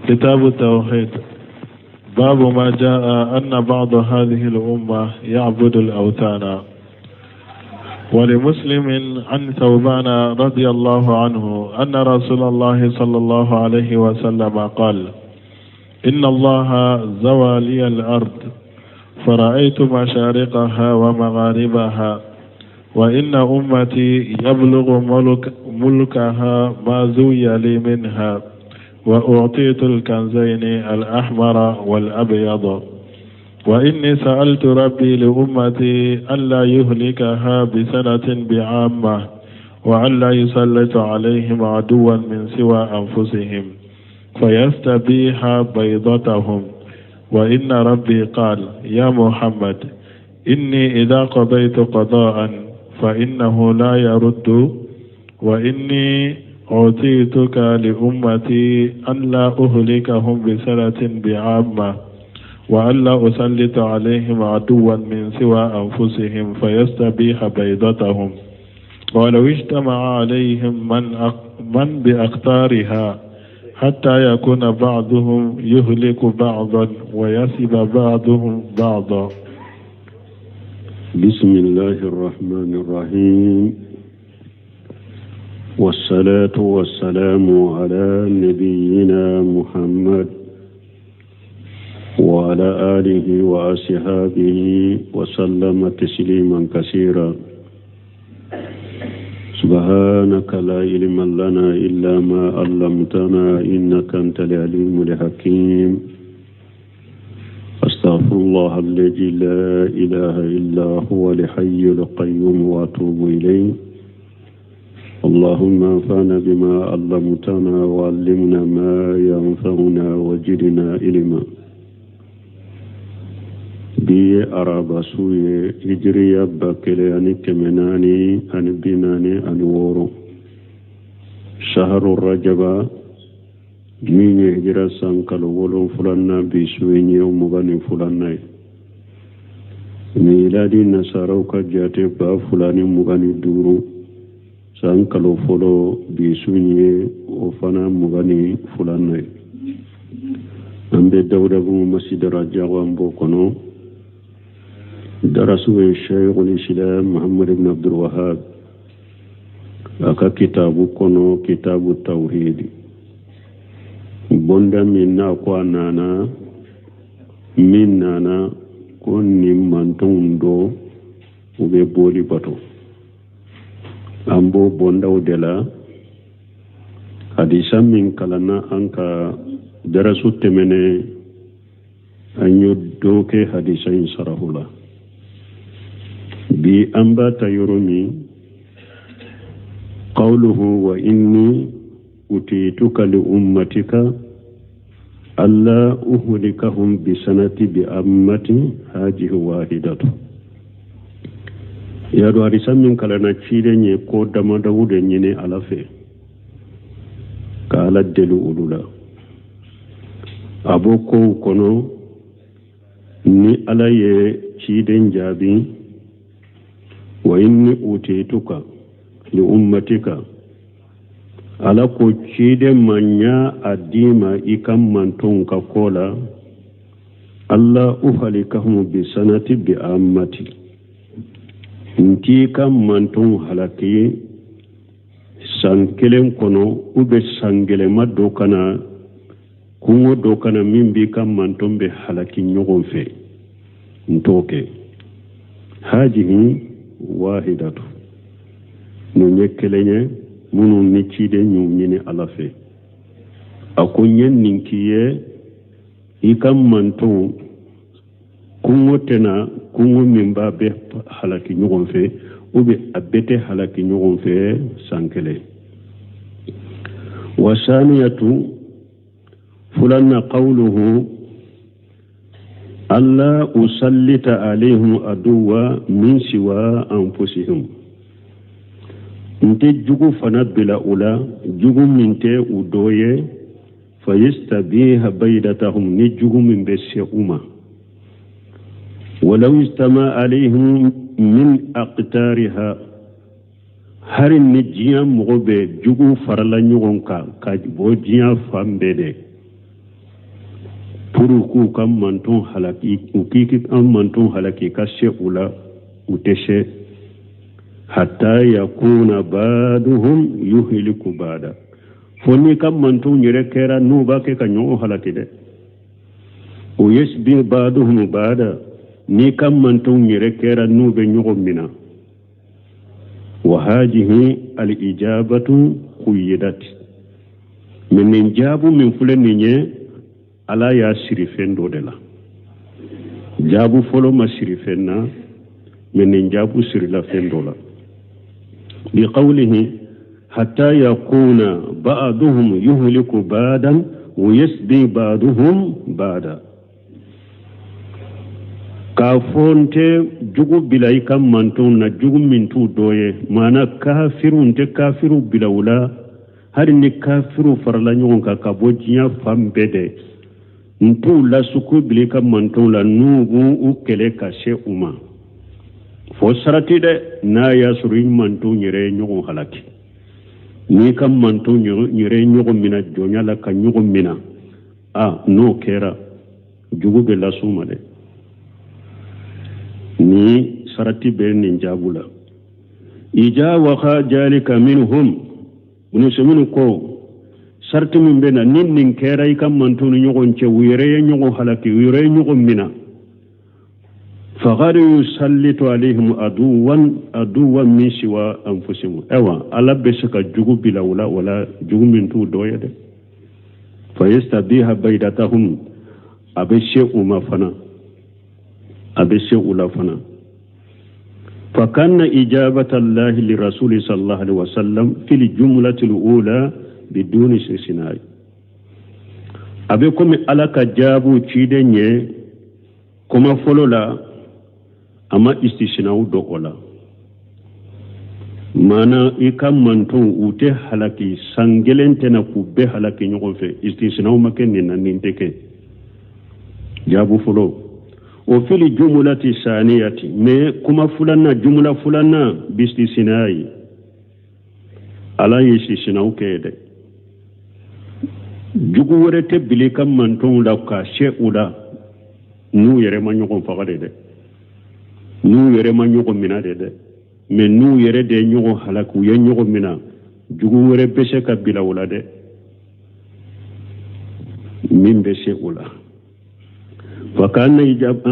كتاب التوحيد. باب ما جاء أن بعض هذه الأمة يعبد الأوثان. ولمسلم عن ثوبان رضي الله عنه أن رسول الله صلى الله عليه وسلم قال: إن الله زوى لي الأرض فرأيت مشارقها ومغاربها، وإن أمتي يبلغ ملكها ما زوي لي منها، وأعطيت الكنزين الأحمر والأبيض، وإني سألت ربي لأمتي ألا يهلكها بسنة بعامة، وألا يسلط عليهم عدوا من سوى أنفسهم فيستبيح بيضتهم. وإن ربي قال: يا محمد، إني إذا قضيت قضاء فإنه لا يرد، وإني أعطيتك لأمتي ألا أهلكهم بسنة بعامة، وألا أسلط عليهم عدوا من سوى أنفسهم فيستبيح بيضتهم، ولو اجتمع عليهم من بأقطارها حتى يكون بعضهم يهلك بعضا ويسب بعضهم بعضا. بسم الله الرحمن الرحيم، والصلاة والسلام على نبينا محمد وعلى آله وأصحابه وسلم تسليما كثيرا. سبحانك لا علم لنا إلا ما علمتنا إنك أنت العليم الحكيم. أستغفر الله الذي لا إله إلا هو الحي القيوم وأتوب إليه. اللهم انفعنا بما علمتنا وعلمنا ما ينفعنا وزدنا علما. Bi ye araba su ye, hijiriya 1446, saharu rajaba, min ye hijira san kalo wolonfilanan, bi su ye 22nan ye. Miladi nasaraw ka jate 2025, san kalo fɔlɔ, bi su ye o fana 22nan ye. An bɛ Dawudabugu masidara jago, an b'o kɔnɔ. Darasu ye Shaykhul Islam Muhammad ibn Abdul Wahab a ka kitabu kɔnɔ, kitabu tawhidi, bonda min n'a ko a nana min nana ko nin mantonw dɔ u bɛ boli bato. An b'o bondaw de la. Hadisa min kalanna an ka darasu tɛmɛnen, an ye dɔ kɛ hadisa in sarahu la. Bi an b'a ta yɔrɔ min, qawluhu wa inni utituka li ummatika alla uhlikahum bisanati bi ammati hajihi wahidatu. Y'a dɔn hadisa min kalanna, ciden ye ko damadɔw de ɲini Ala fɛ ka Ala deli olu la. A b'o kow kɔnɔ ni Ala ye ciden jaabi: wa inni utituka li ummatika. Ala ko ciden ma, n y'a d'i ma i ka mantonw ka ko la, alla uhalikahum bi sanati bi ammati, n t'i ka mantonw halaki san kelen kɔnɔ, u bɛ san gɛlɛma dɔ ka na, kungo dɔ ka na min b'i ka manton bɛ halaki ɲɔgɔn fɛ, n t'o kɛ. Hajihi wahidatu, nin ye kelen ye minnu ni ciden y'u ɲini Ala fɛ. A ko n ye nin k'i ye, i ka mantonw kungo tɛna kungo min b'a bɛ halaki ɲɔgɔn fɛ, ou bien a bɛɛ tɛ halaki ɲɔgɔn fɛ san kelen. Wa saniyatu, fulanna, qawluhu alla usallita alayhim aduwa min siwa anfusihim, n tɛ jugu fana bila u la, jugu min tɛ u dɔ ye, fayastabiha baydatahum, ni jugu min bɛ se u ma, walaw istama alayhim min aqtariha. Hari ni diɲɛ mɔgɔ bɛɛ jugu farala ɲɔgɔn kan ka bɔ diɲɛ fan bɛɛ de pour k'u ka manton halaki, u k'i ka manton halaki ka se u la, u tɛ se hatta yakuna baaduhum yuhliku baada, fo n'i ka mantonw yɛrɛ kɛra n'u b'a kɛ ka ɲɔgɔn halaki dɛ. O yasbi baaduhum baada, n'i ka mantonw yɛrɛ kɛra n'u bɛ ɲɔgɔn mina. Wa hajihi al ijabatu quyyidat, mais nin jaabu min filɛ nin ye, Ala y'a siri fɛn dɔ de la. Jaabu fɔlɔ ma siri fɛn na, mais nin jaabu sirila fɛn dɔ la. Bi qawlihi hatta yakuna ba'duhum yuhliku ba'dan wa yasbi ba'duhum ba'da, k'a fɔ n tɛ jugu bila i ka mantonw na, jugu min t'u dɔ ye, maana kafiriw, n tɛ kafiriw bila u la. Hali ni kafiriw farala ɲɔgɔn kan ka bɔ diɲɛ fan bɛɛ dɛ, n t'u lasuku bila i ka mantonw la n'u b'u kɛlɛ ka se u ma, fo sarati dɛ, n'a y'a sɔrɔ i mantonw yɛrɛ ye ɲɔgɔn halaki. N'i ka mantonw yɛrɛ ye ɲɔgɔn mina jɔnya la, ka ɲɔgɔn mina, a n'o kɛra, jugu bɛ las'u ma dɛ. Ni sarati bɛ nin jaabu la, ija waqa jalika minhum. Ibn Usaymin ko sarati min bɛ na ni nin kɛra i ka mantonw ni ɲɔgɔn cɛ, u yɛrɛ ye ɲɔgɔn halaki, u yɛrɛ ye ɲɔgɔn mina, faqad yusallitu alayhim aduwan aduwan min siwa anfusihim. Ayiwa, Ala bɛ se ka jugu bila u la, wala jugu min t'u dɔ ye dɛ. Fa yastabiha baydatahum, a bɛ se u ma fana, a bɛ se u la fana. Fa kanna ijabata Allahi lirasuli sallallahu alaihi wasallam fil jumlati al-ula biduni istisnai, a bɛ komi Ala ka jaabu ciden ye kuma fɔlɔ la, a ma istisinaw dɔ o la. Maana i ka mantonw u tɛ halaki, san kelen tɛna k'u bɛɛ halaki ɲɔgɔn fɛ, istisinaw ma kɛ nin na, nin tɛ kɛ jaabu fɔlɔ. O fili jumulati saniyati, mais kuma filanan, jumula filanan, bistisinayi, Ala ye istisinaw kɛ dɛ. Jugu wɛrɛ tɛ bila i ka mantonw la ka se u la n'u yɛrɛ ma ɲɔgɔn faga de dɛ, n'u yɛrɛ ma ɲɔgɔn mina de dɛ. Mais n'u yɛrɛ de ye ɲɔgɔn halaki, u ye ɲɔgɔn mina, jugu wɛrɛ bɛ se ka bila u la dɛ, min bɛ se o la. Fa kana ijab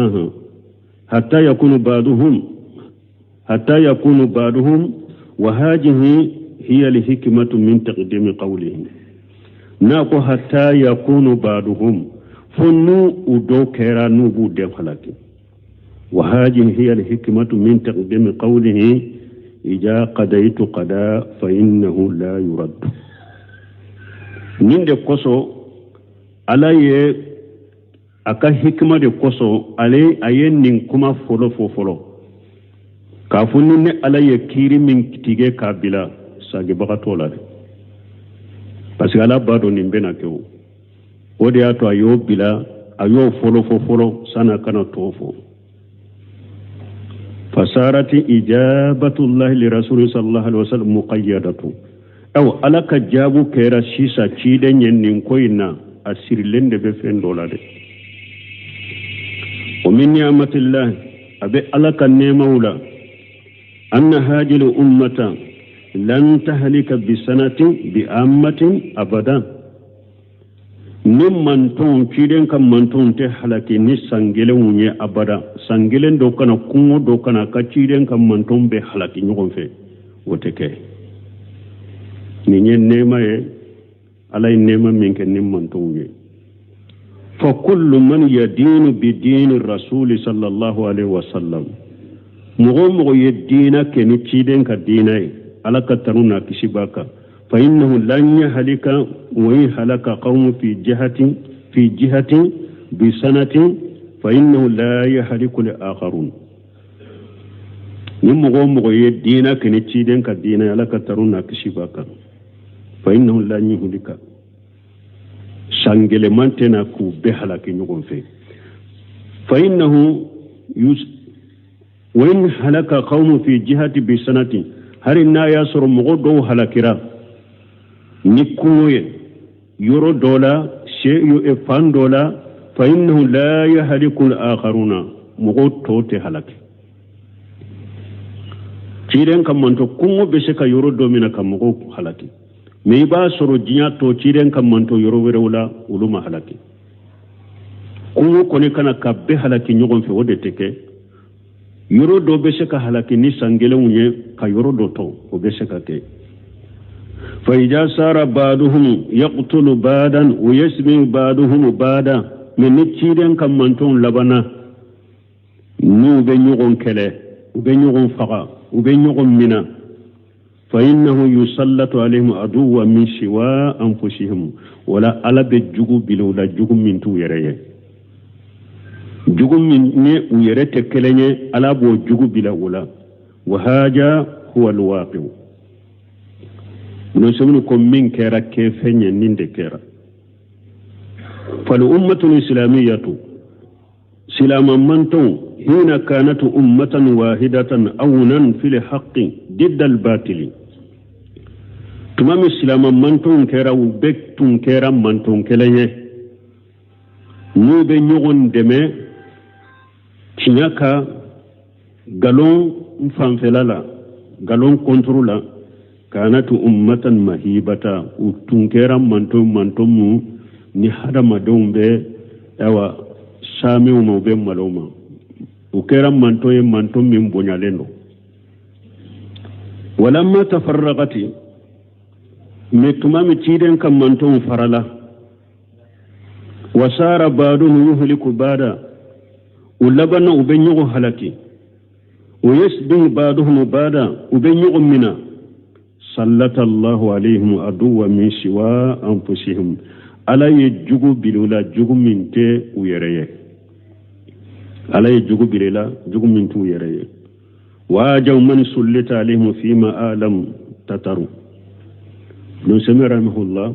hatta yakunu ba'duhum, hatta yakunu ba'duhum. Wa hadhihi hiya al-hikmatu min taqdimi qawlihi, n'a ko hatta yakunu ba'duhum, fo n'u u dɔw kɛra n'u b'u den halaki. Wa hadhihi hiya al-hikmatu min taqdimi qawlihi ija qadaytu qada fa innahu la yuraddu. Nin de kosɔn Ala ye a ka hikima de kosɔn ale a ye nin kuma fɔlɔ fɔ fɔlɔ, k'a fɔ ni ne Ala ye kiiri min tigɛ k'a bila, sagibaga t'o la dɛ, parce que Ala b'a dɔn nin bɛna kɛ. O de y'a to a y'o bila, a y'o fɔlɔ fɔ fɔlɔ san'a kana tɔ fɔ. Fasarati ijabatullahi li rasuli sallallahu alaihi wasallam muqayyadatu. Aw Ala ka jaabu kɛra sisan ciden ye nin ko in na, a sirilen de bɛ fɛn dɔ la dɛ. O min ni'amatillahi, a bɛ Ala ka nɛɛmaw la, anna hadhihi ummata lan tahlika bi sanatin bi ammatin abadan. Ni mantonw, ciden ka mantonw tɛ halaki ni san kelenw ye abada. San kelen dɔ kana, kungo dɔ kana ka ciden ka mantonw bɛ halaki ɲɔgɔn fɛ, o tɛ kɛ. Nin ye nɛɛma ye, Ala ye nɛɛma min kɛ ni mantonw ye. Fa kullu man yadinu bi dini rasuli sallallahu alaihi wasallam, mɔgɔ o mɔgɔ ye diina kɛ ni ciden ka diina ye, Ala ka tanu n'a kisi b'a kan, fa innahu lan yahlika wa in halaka qawmu fi jihatin bi sanatin fa innahu la yahliku li akharun. Ni mɔgɔ o mɔgɔ ye diina kɛ ni ciden ka diina ye, Ala ka tanu n'a kisi b'a kan, fa innahu lan yahlika, san gɛlɛman tɛna k'u bɛɛ halaki ɲɔgɔn fɛ. Fa innahu wa in halaka qawmu fi jihati bi sanatin, Hali n'a y'a sɔrɔ mɔgɔ dɔw halakira ni kɔngɔ ye yɔrɔ dɔ la, fan dɔ la, fa innahu la yahliku al-akharuna, mɔgɔw tɔw tɛ halaki. Ciden ka mantɔn kɔngɔ bɛ se ka yɔrɔ dɔ minɛ ka mɔgɔw halaki, mɛ i b'a sɔrɔ diɲɛ tɔ ciden ka mantɔn yɔrɔ wɛrɛw la, olu ma halaki. Kɔngɔ kɔni ka na ka bɛɛ halaki ɲɔgɔn fɛ, o de tɛ kɛ. Yɔrɔ dɔ bɛ se ka halaki ni san gɛlɛnw ye ka yɔrɔ dɔ to, o bɛ se ka kɛ. Fa iza sara ba'duhum yaqtulu ba'dan wa yasbi ba'duhum ba'da, mɛ ni ciden ka mantɔnw labanna n'u bɛ ɲɔgɔn kɛlɛ, u bɛ ɲɔgɔn faga, u bɛ ɲɔgɔn mina, fa innahu yusallatu alayhim aduwwa min siwa anfusihim, wala Ala bɛ jugu bila u la, jugu min t'u yɛrɛ ye, jugu min ni u yɛrɛ tɛ kelen ye, Ala b'o jugu bila u la. Wa haja huwa alwaqi'u. Ibn ko min kɛra kɛfɛn ye, nin de kɛra. Fal ummatul islamiyatu, silama mantɔn, hina kanat ummatan wahidatan awnan fil haqqi didda al batili, tuma min silama mantɔnw kɛra, u bɛɛ tun kɛra mantɔn kelen ye n'u bɛ ɲɔgɔn dɛmɛ tiɲɛ kan nkalon fanfɛla la, nkalon contre la, kanat ummatan mahibata, u tun kɛra mantɔn, mantɔn mu ni hadamadenw bɛ awa saamiw ma, u bɛ malo ma. U kɛra mantɔn ye, mantɔn min bonyalen don. Walamma tafarraqati, mɛ tuma min ciden ka mantɔnw farala, wasara ba'duhum yuhliku ba'da, u labanna u bɛ ɲɔgɔn halaki, wa yasbi ba'duhum ba'da, u bɛ ɲɔgɔn mina, sallata Allahu alayhim aduwwa min siwa anfusihim, Ala ye jugu bila u la, jugu min tɛ u yɛrɛ ye. Ala ye jugu bila la, jugu min t'u yɛrɛ ye. Wa ajaw man sullita alayhim fima alam tataru. Ibn Usaymin rahimahullah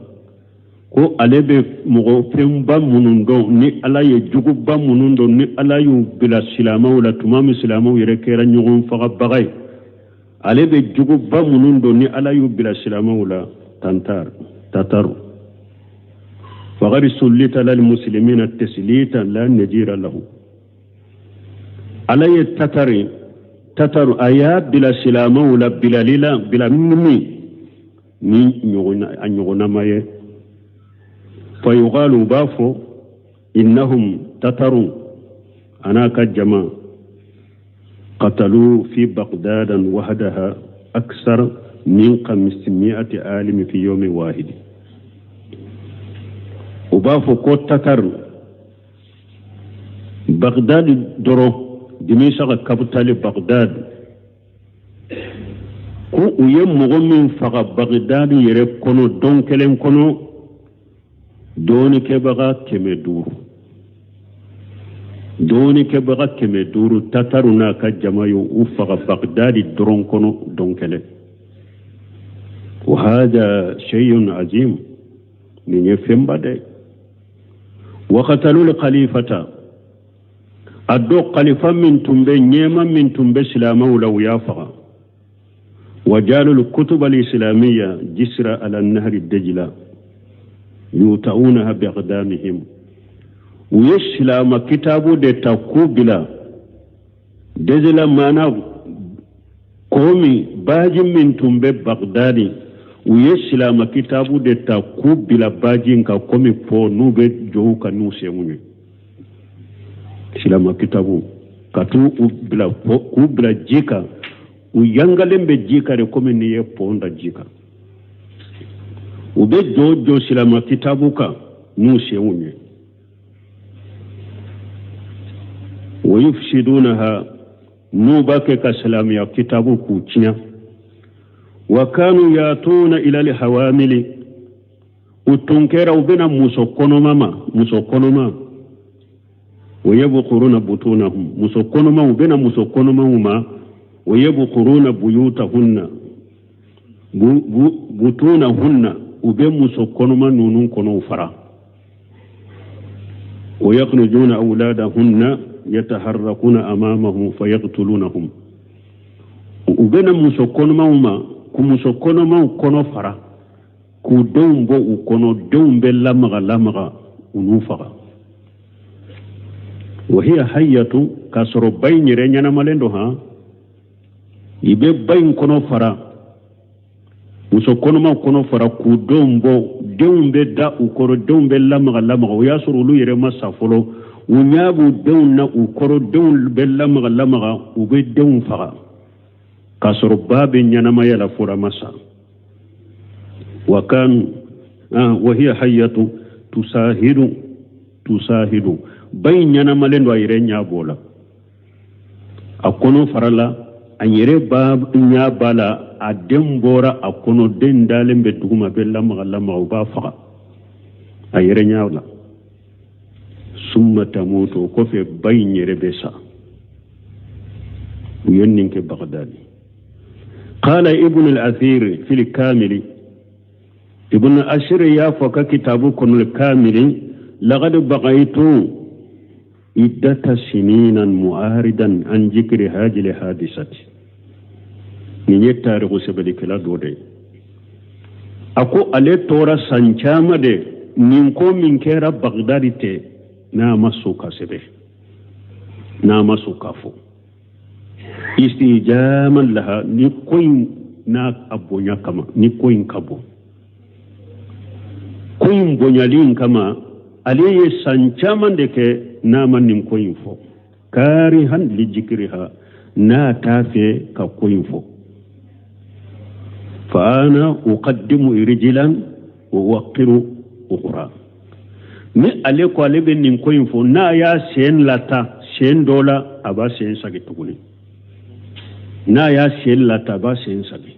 ko ale bɛ mɔgɔ fɛnba minnu dɔn, ni Ala ye juguba minnu dɔn, ni Ala y'u bila silamɛw la tuma min silamɛw yɛrɛ kɛra ɲɔgɔn fagabaga ye, ale bɛ juguba minnu dɔn ni Ala y'u bila silamɛw la, tantar tataru, faqad sullita lil muslimina taslita la nadira lahu. Ala ye tatari tataru a y'a bila silamɛw la bilali la, bila min ni a ɲɔgɔnnama ye. Fa yuqalu, u b'a fɔ, innahum tataru an'a ka jama qatalu fi bagdadan wahdaha aksar min 500 alimi fi yawmi wahidi. U b'a fɔ ko tataru Bagdad dɔrɔn, Dimisa ka capitale Bagdad, ko u ye mɔgɔ min faga Bagdad yɛrɛ kɔnɔ don kelen kɔnɔ, dɔɔnikɛbaga 500, dɔɔnikɛbaga 500, tataru n'a ka jama ye u faga Bagdad dɔrɔn kɔnɔ don kelen. Wa hada shay'un azim, nin ye fɛnba dɛ. Wa qatalul khalifata, a dɔ khalifa min tun bɛ ɲɛma min tun bɛ silamɛw la, u y'a faga. Wa jalul kutub al islamiyya jisra ala nahri dajla yuta'unaha bi aqdamihim, u ye silama kitabu de ta k'u bila dajla, maana komi baji min tun bɛ Bagdadi, u ye silama kitabu de ta k'u bila baji kan komi pont, n'u bɛ jɔ u kan n'u senw ye. Silama kitabu ka t'u bila k'u bila ji kan, u yangalen bɛ ji kan de komi n'i ye pont da ji kan. U bɛ jɔ jɔ silama kitabu kan n'u senw ye. Wa yufsidunaha, n'u b'a kɛ ka silamɛya kitabu k'u tiɲɛ. Wa kanu yatuna ila alhawamili, u tun kɛra u bɛna muso kɔnɔma ma, muso kɔnɔma, wa yabquruna butunahum, muso kɔnɔma, u bɛna muso kɔnɔmaw ma, wa yabquruna buyutahunna butunahunna, u bɛ muso kɔnɔma ninnu kɔnɔw fara. Wa yakhrujuna awladahunna yataharrakuna amamahum fayaqtulunahum. U bɛ na muso kɔnɔmaw ma k'u muso kɔnɔmaw kɔnɔ fara, k'u denw bɔ u kɔnɔ, denw bɛ lamaga lamaga, u n'u faga. Wa hiya hayyatu, k'a sɔrɔ ba in yɛrɛ ɲɛnamalen don. Han, i bɛ ba in kɔnɔ fara, muso kɔnɔmaw kɔnɔ fara, k'u denw bɔ, denw bɛ da u kɔrɔ, denw bɛ lamaga lamaga. O y'a sɔrɔ olu yɛrɛ ma sa fɔlɔ, u ɲɛ b'u denw na u kɔrɔ, denw bɛ lamaga lamaga, u bɛ denw faga k'a sɔrɔ ba bɛ ɲɛnamaya la fɔlɔ, ma sa. Wa kanu wa hiya hayyatu tusahidu tusahidu, ba in ɲɛnamalen don, a yɛrɛ ɲɛ b'o la, a kɔnɔ farala, a yɛrɛ ba ɲɛ b'a la, a den bɔra a kɔnɔ, den dalen bɛ duguma, bɛ lamaga lamaga, u b'a faga a yɛrɛ ɲɛ la. Summa tamutu, o kɔfɛ ba in yɛrɛ bɛ sa. U ye nin kɛ Bagdadi. Qala Ibn al-Athir fil Kamili, Ibn Ashir y'a fɔ ka kitabu kɔnɔ Kamili: laqad baqaitu iddata sininan mu'aridan an jikri hajili hadisati. Nin ye tariku sɛbɛnnikɛla dɔ de ye. A ko ale tora san caman de nin ko min kɛra Bagdadi tɛ, n'a ma sɔn ka sɛbɛn, n'a ma sɔn ka fɔ, istijaman laha, ni ko in n'a a bonya kama, ni ko in ka bon, ko in bonyali in kama, ale ye san caman de kɛ n'a ma nin ko in fɔ. Karihan li jikiriha, n'a t'a fɛ ka ko in fɔ. Fa ana uqaddimu rijilan wa uwaqiru ukhra, ni ale ko ale bɛ nin ko in fɔ, n'a y'a sen lata sen dɔ la, a b'a sen sagi tuguni, n'a y'a sen lata, a b'a sen sagi.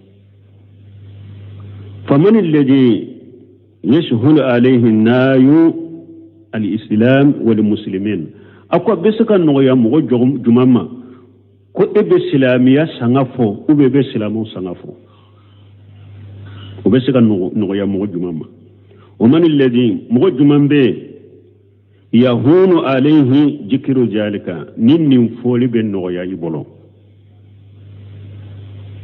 Faman alladhi yashhulu alayhi nayu al-islam wal muslimin, a ko a bɛ se ka nɔgɔya mɔgɔ jumɛn ma ko e bɛ silamɛya sanga fɔ, ou bien e bɛ silamɛw sanga fɔ? O bɛ se ka nɔgɔya mɔgɔ jumɛn ma? O man alladhi, mɔgɔ jumɛn bɛ yen, yahunu alayhi jikiru zalika, ni nin fɔli bɛ nɔgɔya i bolo?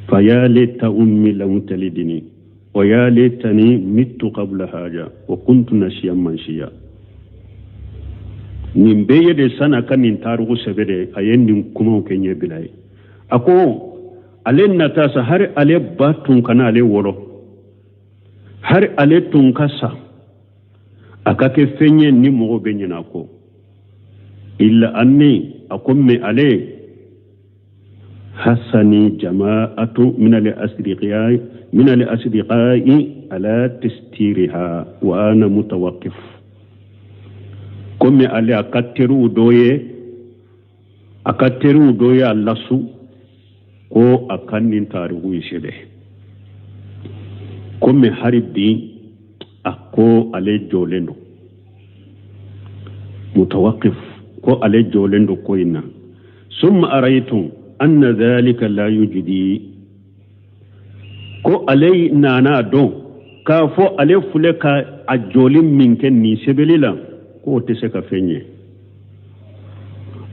Fa ya laita ummi lam talidni wa ya laitani mittu qabla haja wa kuntu nasiyan mansiya. Nin bɛɛ ye de san'a ka nin tariku sɛbɛ de, a ye nin kumaw kɛ ɲɛbila ye. A ko ale nata sa, hari ale ba tun kana ale wolo, hari ale tun ka sa, a ka kɛ fɛn ye ni mɔgɔ bɛ ɲinɛ a kɔ. Illa anni, a ko mɛ ale hasani jama'atu min al-asdiqai min al-asdiqai ala tastiriha wa ana mutawaqqif. Komi ale a ka teriw dɔ ye, a ka teriw dɔ ye a lasu ko a ka nin tariku in sɛbɛn. Komi hari bi a ko ale jɔlen don, mutawaqif, ko ale jɔlen don ko in na. Summa araytu anna dhalika la yujdi, ko ale nana dɔn k'a fɔ ale filɛ ka a jɔli min kɛ nin sɛbɛnni la, k'o tɛ se ka fɛn ɲɛ.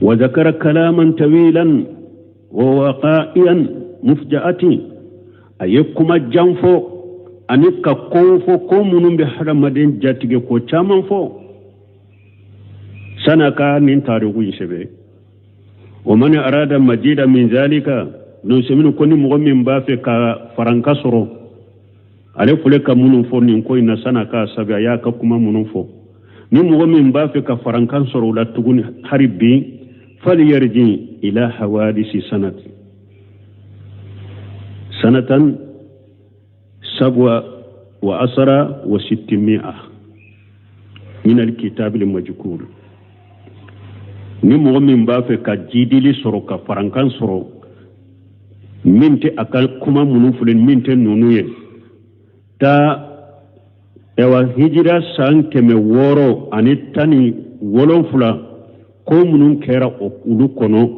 Wa zakara kalaman tawilan wa waqa'iyan mufja'atin, a ye kuma jan fɔ ani ka kow fɔ, ko minnu bɛ hadamaden jatigɛ, ko caman fɔ san'a ka nin tariku in sɛbɛn. Wa man arada majida min zalika nusɛminu, ko ni mɔgɔ min b'a fɛ ka faranka sɔrɔ ale filɛ ka minnu fɔ nin ko in na san'a k'a sɛbɛn, a y'a ka kuma minnu fɔ, ni mɔgɔ min b'a fɛ ka farankan sɔrɔ o la tuguni hari bi, fali yarji ila hawadisi sanat sanatan sabwa wa asara wa sittimi'a min alkitabil majkur. Ni mɔgɔ min b'a fɛ ka jidili sɔrɔ, ka farankan sɔrɔ min tɛ a ka kuma minnu filɛ, min tɛ ninnu ye, taa ayiwa hijira san 617, ko minnu kɛra olu kɔnɔ,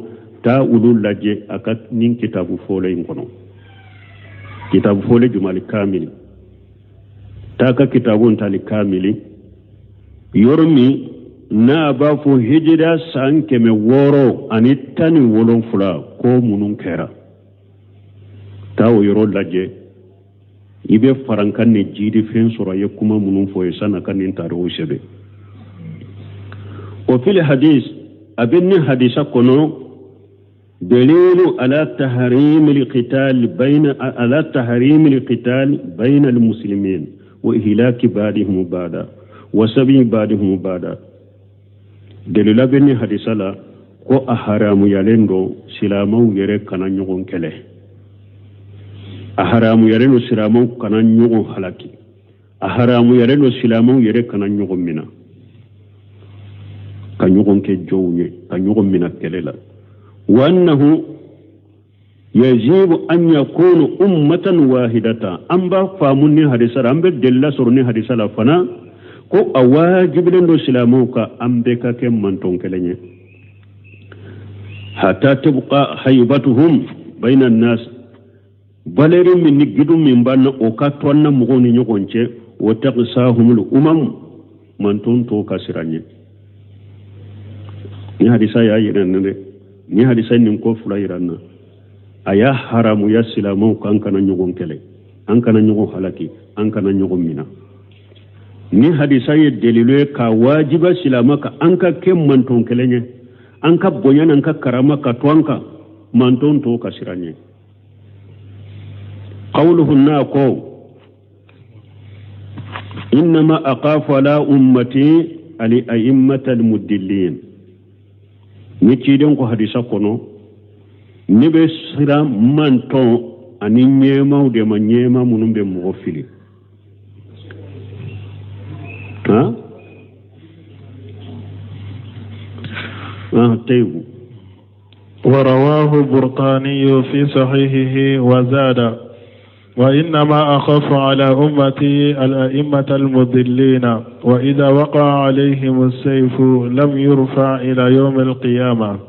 taa olu lajɛ a ka nin kitabu fɔlɔ in kɔnɔ. Kitabu fɔlɔ jumali kamili, taa ka kitabu ntali kamili yɔrɔ min n'a b'a fɔ hijira san 617, ko minnu kɛra. Taa o yɔrɔ lajɛ, i bɛ farankan ni jiidifɛn sɔrɔ a ye kuma minnu fɔ ye san'a ka nin tariku sɛbɛn. Wa fil hadis, a bɛ nin hadisa kɔnɔ, dalilu ala tahrimi alqital bayna almuslimin wa ihlaki ba'dihim ba'da wa sabi ba'dihim ba'da. Dalila bɛ nin hadisa la ko a haramuyalen don silamɛw yɛrɛ kana ɲɔgɔn kɛlɛ, a haramuyalen don silamɛw kana ɲɔgɔn halaki, a haramuyalen don silamɛw yɛrɛ kana ɲɔgɔn mina, ka ɲɔgɔn kɛ jɔnw ye, ka ɲɔgɔn mina kɛlɛ la. Wa annahu yajibu an yakunu ummatan wahidatan. An b'a faamu ni hadisa la, an bɛ delila sɔrɔ ni hadisa la fana ko a wajibilen don silamɛw ka an bɛɛ ka kɛ mantɔn kelen ye, hatta tabqa haybatuhum bayna an-nas, valeur min ni gidu min b'an na, o ka to an na mɔgɔw ni ɲɔgɔn cɛ, wa taghshahumul umam, mantɔn tɔw ka siran ɲɛ. Ni hadisa y'a yira n na dɛ, ni hadisa nin ko fila yira n na, a y'a haramuya silamɛw kan kana ɲɔgɔn kɛlɛ, an kana ɲɔgɔn halaki, an kana ɲɔgɔn mina. Ni hadisa ye dalilu ye k'a wajiba silamɛ ka an ka kɛ mantɔn kelen ye, an ka bonya n'an ka karama ka to an kan, mantɔn tɔw ka siran ɲɛ. Qawluhu, n'a ko innama aqafu ala ummati ali a'immata almudillin, ni ciden ko hadisa kɔnɔ ne bɛ siran mantɔn ani ɲɛmaw de ma, ɲɛma minnu bɛ mɔgɔ fili. Ha ah tayibu. ورواه البرقاني في صحيحه وزاد: وإنما أخاف على أمتي الأئمة المضلين، وإذا وقع عليهم السيف لم يرفع إلى يوم القيامة،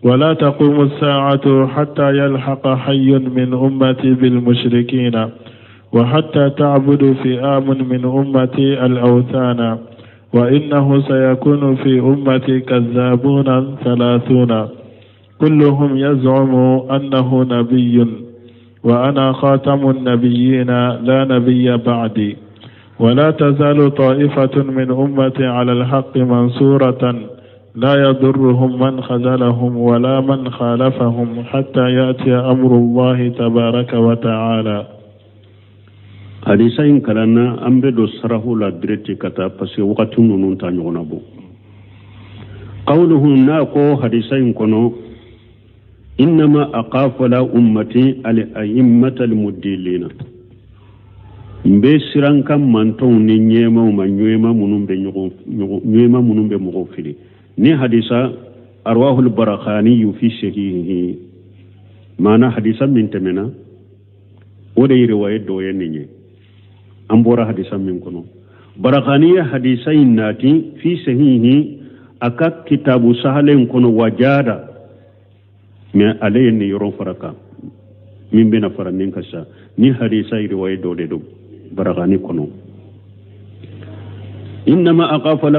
ولا تقوم الساعة حتى يلحق حي من أمتي بالمشركين، وحتى تعبد فئام من أمتي الأوثان، وإنه سيكون في أمتي كذابون 30 كلهم يزعم أنه نبي، وأنا خاتم النبيين لا نبي بعدي، ولا تزال طائفة من أمتي على الحق منصورة لا يضرهم من خذلهم ولا من خالفهم حتى يأتي أمر الله تبارك وتعالى. Hadisa in kalanna, an bɛ don sarahu la direct ka taa, parce que wagati ninnu ta ɲɔgɔn na bɔ. Qawluhu, n'a ko hadisa in kɔnɔ innama aqafu ala ummati al a'immata al mudillina, n bɛ siran ka mantɔnw ni ɲɛmaw ma, ɲɛma minnu bɛ ɲɔgɔn ɲɛma minnu bɛ mɔgɔw fili. Ni hadisa arwahul barakhani fi sahihihi, maana hadisa min tɛmɛna, o de ye riwaye dɔ ye nin ye. An bɔra hadisa min kɔnɔ, Barakani ye hadisa in nati fi sahihi, a ka kitabu sahalen kɔnɔ, wajada mais ale ye nin yɔrɔ fara kan min bɛna fara nin kan sa. Ni hadisa ye riwaye dɔ de don Barakani kɔnɔ. إنما أخاف على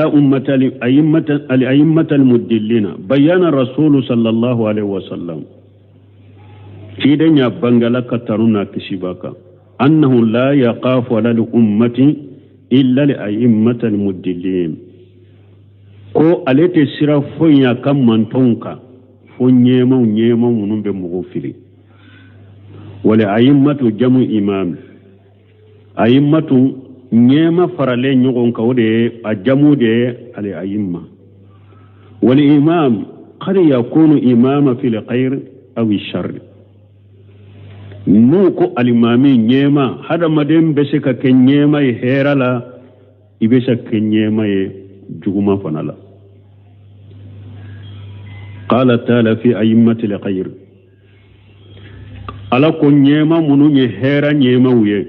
أمة الأئمة المدلين. بيان الرسول صلى الله عليه وسلم، ciden y'a bangala ka tanu n'a kisi b'a kan, أنه لا يخاف على الأمة إلا الأئمة المدلين، ko ale tɛ sira foyi a ka mantɔnw kan fo ɲɛmaw, ɲɛma minnu bɛ mɔgɔw fili. والأئمة جمع إمام، أئمة ɲɛma faralen ɲɔgɔn kan, o de ye a jamu de ye الأئمة. والإمام قد يكون إماما في الخير أو الشر. N'u ko alimami ɲɛma, hadamaden bɛ se ka kɛ ɲɛma ye hɛrɛ la, i bɛ se ka kɛ ɲɛma ye juguman fana la. قال تعالى في أئمة الخير, Ala ko ɲɛma minnu ye hɛrɛ ɲɛmaw ye,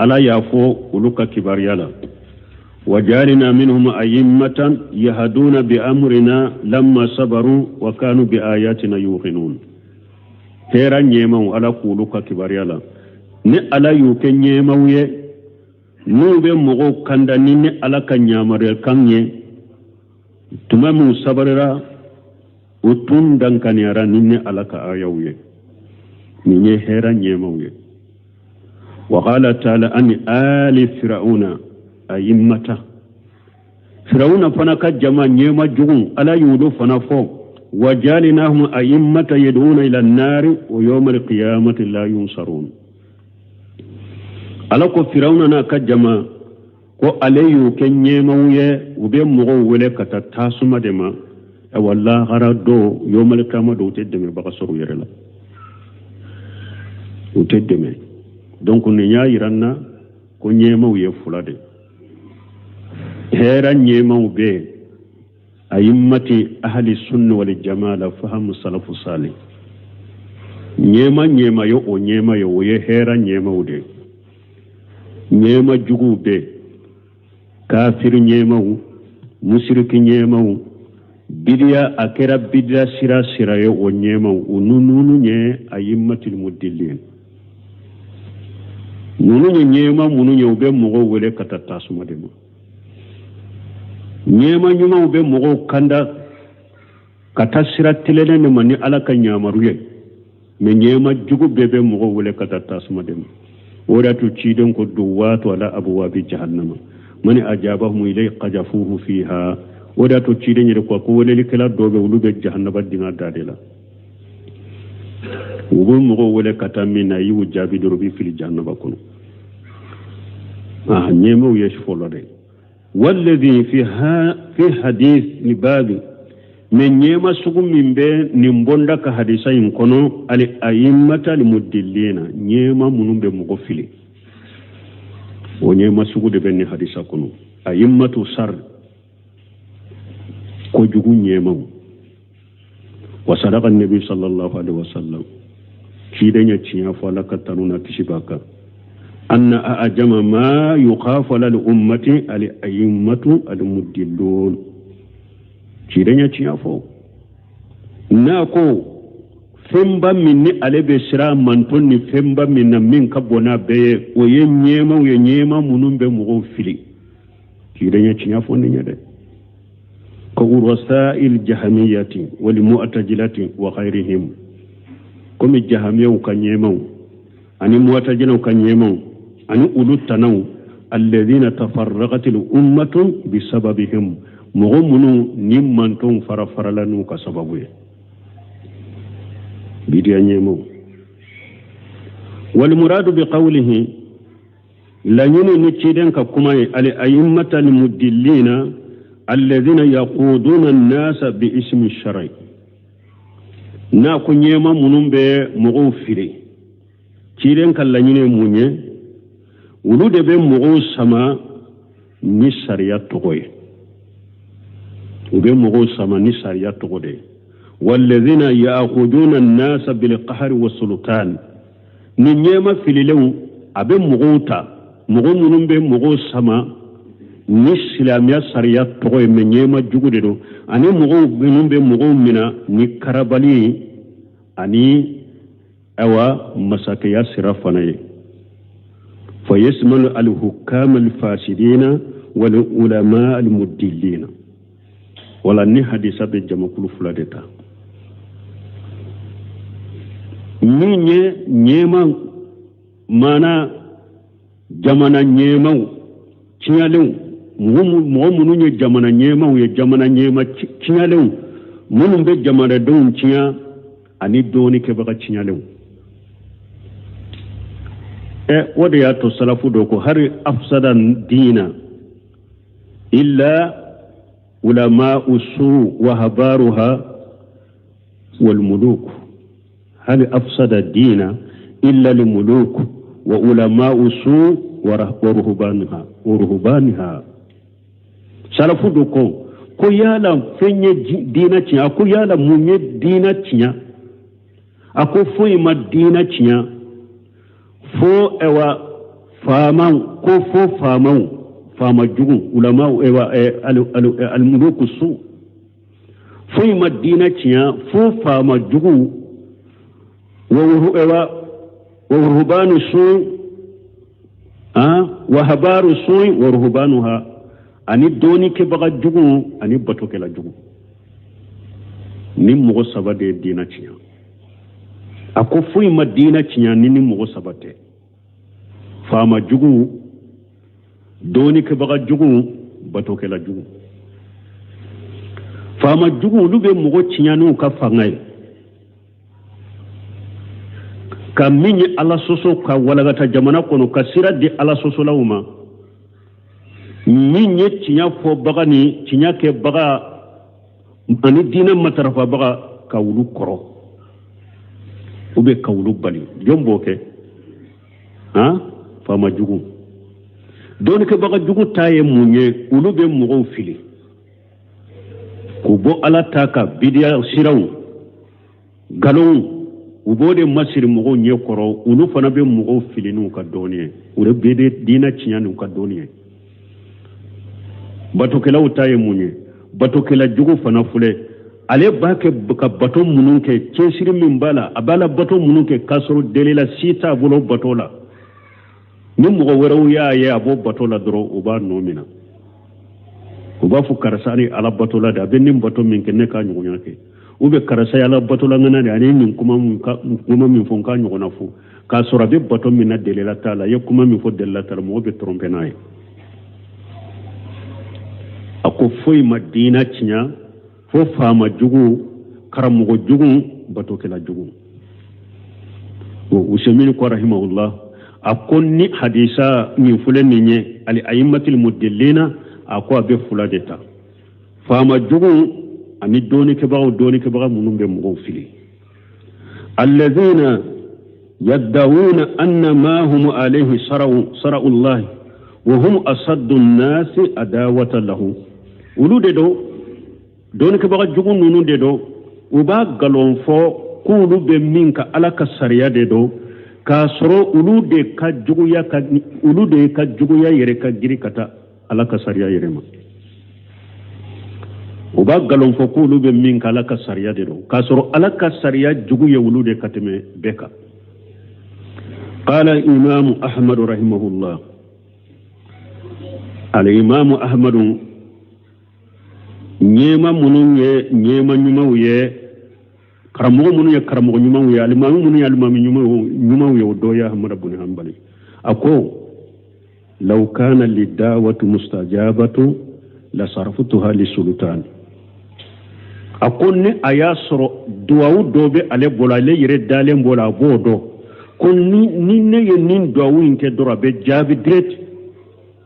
Ala y'a fɔ olu ka kibaruya la: وجعلنا منهم أئمة يهدون بأمرنا لما صبروا وكانوا بآياتنا يوقنون. Hɛrɛ ɲɛmaw, Ala k'olu ka kibaruya la, ni Ala y'u kɛ ɲɛmaw ye n'u bɛ mɔgɔw kanda ni Ala ka yamaruyakan ye, tuma min sabarira, u tun dankaniyara ni Ala ka ayaw ye. Nin ye hɛrɛ ɲɛmaw ye. Wa qala taala an ali firauna ayimmata, Firawuna fana ka jama ɲɛma jugu, Ala y'olu fana fɔ: wa jalinahum ayimmata yad'una ila nari wa yawma alqiyamati la yunsarun. Ala ko Firawuna n'a ka jama ko ale y'u kɛ ɲɛmaw ye, u bɛ mɔgɔw wele ka taa tasuma de ma. Awa, lahara don, yawmal qiyama don, u tɛ dɛmɛbaga sɔrɔ u yɛrɛ la, u tɛ dɛmɛ. Donc nin y'a yira n na ko ɲɛmaw ye fila de: hɛrɛ ɲɛmaw bɛ yen, ayimmati ahli sunna wal jamaa la fahamu salafu salih. Ɲɛma ɲɛma ye o ɲɛma ye, o ye hɛrɛ ɲɛmaw de ye. Ɲɛma juguw bɛ yen, kafiri ɲɛmaw, musiriki ɲɛmaw, bidiya, a kɛra bidiya sira sira ye, o ɲɛmaw, o ninnu ye ayimmatil mudillin. Ninnu ye ɲɛma minnu ye, u bɛ mɔgɔw wele ka taa tasuma de ma. Ɲɛma ɲumanw bɛ mɔgɔw kanda ka taa sira tilennen de ma ni Ala ka ɲamaru ye, mɛ ɲɛma jugu bɛɛ bɛ mɔgɔw wele ka taa tasuma de ma. O de y'a to ciden ko: duwatu ala abuwabi jahannama, mani ajabahum ilay qajafuhu fiha. O de y'a to ciden yɛrɛ ko welelikɛla dɔw bɛ, olu bɛ jahannaba dingɛ da de la. U bɛ mɔgɔw wele ka taa min na, i y'u jaabi dɔrɔn, u bɛ fili jahannaba kɔnɔ. Ah, ɲɛmaw ye fɔlɔ dɛ. Walladhi fi ha fi hadith ni babi, mɛ ɲɛma sugu min bɛ nin bonda ka hadisa in kɔnɔ, ali ayimmata al mudillina, ɲɛma minnu bɛ mɔgɔ fili, o ɲɛma sugu de bɛ nin hadisa kɔnɔ. Ayimmatu sar, kojugu ɲɛmaw. Wa sadaka nabi sallallahu alaihi wasallam, ciden ye tiɲɛ fɔ, Ala ka tanu na kisi b'a kan, anna a'jama ma yukhafu ala ummati al a'immatu al mudillun. Ciden ye tiɲɛ fɔ n'a ko fɛnba min ni ale bɛ siran manton ni fɛnba min na, min ka bon n'a bɛɛ ye, o ye ɲɛmaw ye, ɲɛma minnu bɛ mɔgɔw fili. Ciden ye tiɲɛ fɔ nin ye dɛ. Ka urasa'il jahamiyati wal mu'tazilati wa ghayrihim, komi jahamiyaw ka ɲɛmaw ani mu'tazilaw ka ɲɛmaw ani olu tanaw, alladhina tafarraqatil ummatu bisababihim, mɔgɔ minnu ni mantonw fara farala n'u ka sababu ye, bidiya ɲɛmaw. Wal muradu bi qawlihi, laɲini ni ciden ka kuma ye, al a'immata al mudillina alladhina yaquduna an-nasa bi ismi shar'i, n'a ko ɲɛma minnu bɛ mɔgɔw fili, ciden ka laɲini ye mun ye? Olu de bɛ mɔgɔw sama ni sariya tɔgɔ ye, u bɛ mɔgɔw sama ni sariya tɔgɔ de ye. Walladhina ya'khuduna an-nasa bil qahri wa sultan, ni ɲɛma fililenw, a bɛ mɔgɔw ta, mɔgɔ minnu bɛ mɔgɔw sama ni silamɛya sariya tɔgɔ ye, mɛ ɲɛma jugu de don, ani mɔgɔw minnu bɛ mɔgɔw mina ni karabali ye ani awa masakɛya sira fana ye. Fa yasmalu al-hukam al-fasidina wal ulama al-mudillina. Wala ni hadisa bɛ jamakulu fila de ta: min ye ɲɛma, maana jamana ɲɛmaw tiɲɛlenw, mɔgɔ minnu ye jamana ɲɛmaw ye, jamana ɲɛma tiɲɛlenw minnu bɛ jamanadenw tiɲɛ, ani dɔɔni kɛbaga tiɲɛlenw. Ɛ, o de y'a to salafu dɔ ko: hari afsada diina illa ulama'u su wa habaruha wal muluk, hal afsada diina illa al muluk wa ulama'u su wa ruhbaniha wa ruhbaniha. Salafu dɔ ko yala fɛn ye diina tiɲɛ? A ko yala mun ye diina tiɲɛ? A ko foyi ma diina tiɲɛ fo ɛwa faamaw, ko fo faamaw, faama jugu, ulama, ɛwa almuluku su. Foyi ma diina tiɲɛ fo faama jugu wa ɛwa wa ruhbanu su wa habaru su wa ruhbanuha, ani dɔɔnikɛbaga jugu ani batokɛla jugu. Ni mɔgɔ saba de ye diina tiɲɛ. A ko foyi ma diina tiɲɛ ni nin mɔgɔ saba tɛ: faama jugu, dɔɔnikɛbaga jugu, batokɛla jugu. Faama jugu, olu bɛ mɔgɔ tiɲɛ n'u ka fanga ye, ka min ye Ala sɔsɔ ka walagata jamana kɔnɔ, ka sira di Ala sɔsɔlaw ma, min ye tiɲɛ fɔbaga ni tiɲɛ kɛbaga ani diinɛ matarafabaga, ka olu kɔrɔ ou bien ka olu bali. Jɔn b'o kɛ? Han, faama jugu. Dɔɔnikɛbaga jugu ta ye mun ye? Olu bɛ mɔgɔw fili k'u bɔ Ala ta kan, bidiya siraw, nkalonw, u b'o de masiri mɔgɔw ɲɛ kɔrɔ. Olu fana bɛ mɔgɔw fili n'u ka dɔnni ye, u bɛ diinɛ tiɲɛ n'u ka dɔnni ye. Batokɛlaw ta ye mun ye? Batokɛla jugu fana filɛ, ale b'a kɛ ka bato minnu kɛ, cɛsiri min b'a la, a b'a la bato minnu kɛ k'a sɔrɔ delila si t'a bolo bato la. Ni mɔgɔ wɛrɛw y'a ye a b'o bato la dɔrɔn, u b'a nɔ minɛ, u b'a fɔ: "Karisa ni Ala batola de, a bɛ nin bato min kɛ, ne k'a ɲɔgɔnya kɛ." Ou bien: "Karisa ye Ala batola ŋana de, ani nin kuma min fɔ, n k'a ɲɔgɔnna fɔ." K'a sɔrɔ a bɛ bato min na, delila t'a la. A ye kuma min fɔ, delila t'a la. Mɔgɔ bɛ tromper n'a ye. A ko foyi ma diina tiɲɛ fo faama jugu, karamɔgɔ jugu, batokɛla jugu. Usaimin ko rahimahullah, a ko ni hadisa min filɛ nin ye, al aimatil mudillina, a ko a bɛ fila de ta: faama jugu ani dɔɔnikɛbagaw, dɔɔnikɛbaga minnu bɛ mɔgɔw fili. Alladhina yadda'una anna ma hum alayhi shara'u llahi wa hum asaddu nnasi adawata lahu. Olu de don, dɔɔnikɛbaga jugu ninnu de don. U b'a nkalon fɔ k'olu bɛ min ka Ala ka sariya de don, k'a sɔrɔ olu de ka juguya ka olu de ka juguya yɛrɛ ka giri ka taa Ala ka sariya yɛrɛ ma. U b'a nkalon fɔ k'olu bɛ min ka Ala ka sariya de don, k'a sɔrɔ Ala ka sariya jugu ye olu de ka tɛmɛ bɛɛ kan. Qala imamu Ahmadu rahimahullah, alimamu Ahmadu, ɲɛma minnu ye ɲɛma ɲumanw ye, karamɔgɔ minnu ye karamɔgɔ ɲumanw ye, alimami minnu ye alimami ɲumanw ye, o dɔ ye Ahmadu bun Hanbali. A ko: law kana lidawatu mustajabatu la saraftuha li sultan. A ko ni a y'a sɔrɔ duwawu dɔ bɛ ale bolo, ale yɛrɛ dalen bolo, a b'o dɔn ko ni ne ye nin duwawu in kɛ dɔrɔn, a bɛ jaabi direct,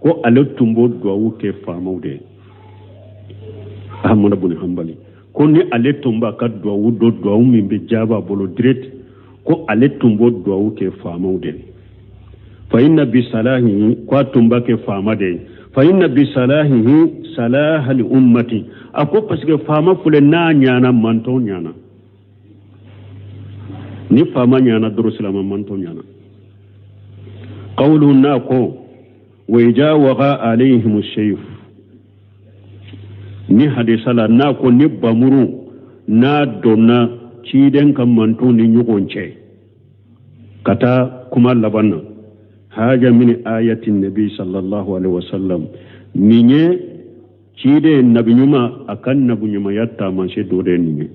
ko ale tun b'o duwawu kɛ faamaw de ye. Ahmadu bun Hanbali ko ni ale tun b'a ka duwawu dɔ, duwawu min bɛ jaabi a bolo direct, ko ale tun b'o duwawu kɛ faamaw de ye. Fa inna bi salahihi, ko a tun b'a kɛ faama de ye, fa inna bi salahihi salaha li ummati. A ko parce que faama filɛ, n'a ɲana, mantɔn ɲana. Ni faama ɲana dɔrɔn, silama mantɔn ɲana. Qawluhu, n'a ko wa ija waga alayhim shayf, ni hadisa la n'a ko ni bamuru n'a donna ciden ka mantɔn ni ɲɔgɔn cɛ, ka taa kuma laban na, haja min ayati nabi sallallahu alaihi wasallam, nin ye ciden nabi ɲuman a ka nabi ɲumanya taamasiyɛn dɔ de ye nin ye,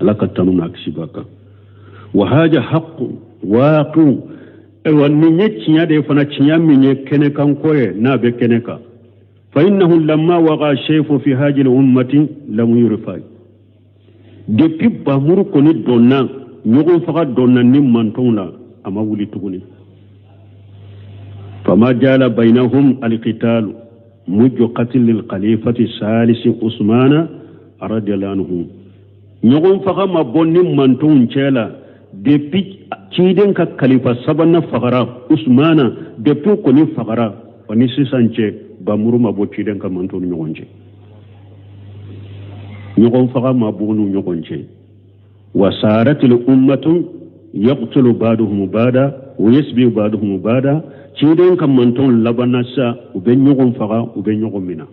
Ala ka tanu n'a kisi b'a kan. Wa haja haqqu waaqu, ayiwa, nin ye tiɲɛ de ye fana, tiɲɛ min ye kɛnɛkanko ye, n'a bɛ kɛnɛ kan. Fa innahu lamma waqa shayfu fi hajil ummati lam yurfa. Depuis bamuru kɔni donna, ɲɔgɔn faga donna ni mantɔnw la, a ma wuli tuguni. Fama jala bainahum alqitalu mujjo qatlil khalifati salisi Usmana radiyallahu anhu. Ɲɔgɔn faga ma bɔ ni mantɔnw cɛ la depuis ciden ka kalifa sabanan fagara, Usmana. Depuis kɔni fagara wa ni sisan cɛ, bamuru ma bɔ ciden ka mantɔnw ni ɲɔgɔn cɛ, ɲɔgɔn faga ma bɔ n'u ɲɔgɔn cɛ. Wa saratil ummatu yaqtulu ba'duhum ba'da wa yasbi ba'duhum ba'da. Ciden ka mantɔnw labanna sa, u bɛ ɲɔgɔn faga, u bɛ ɲɔgɔn minɛ.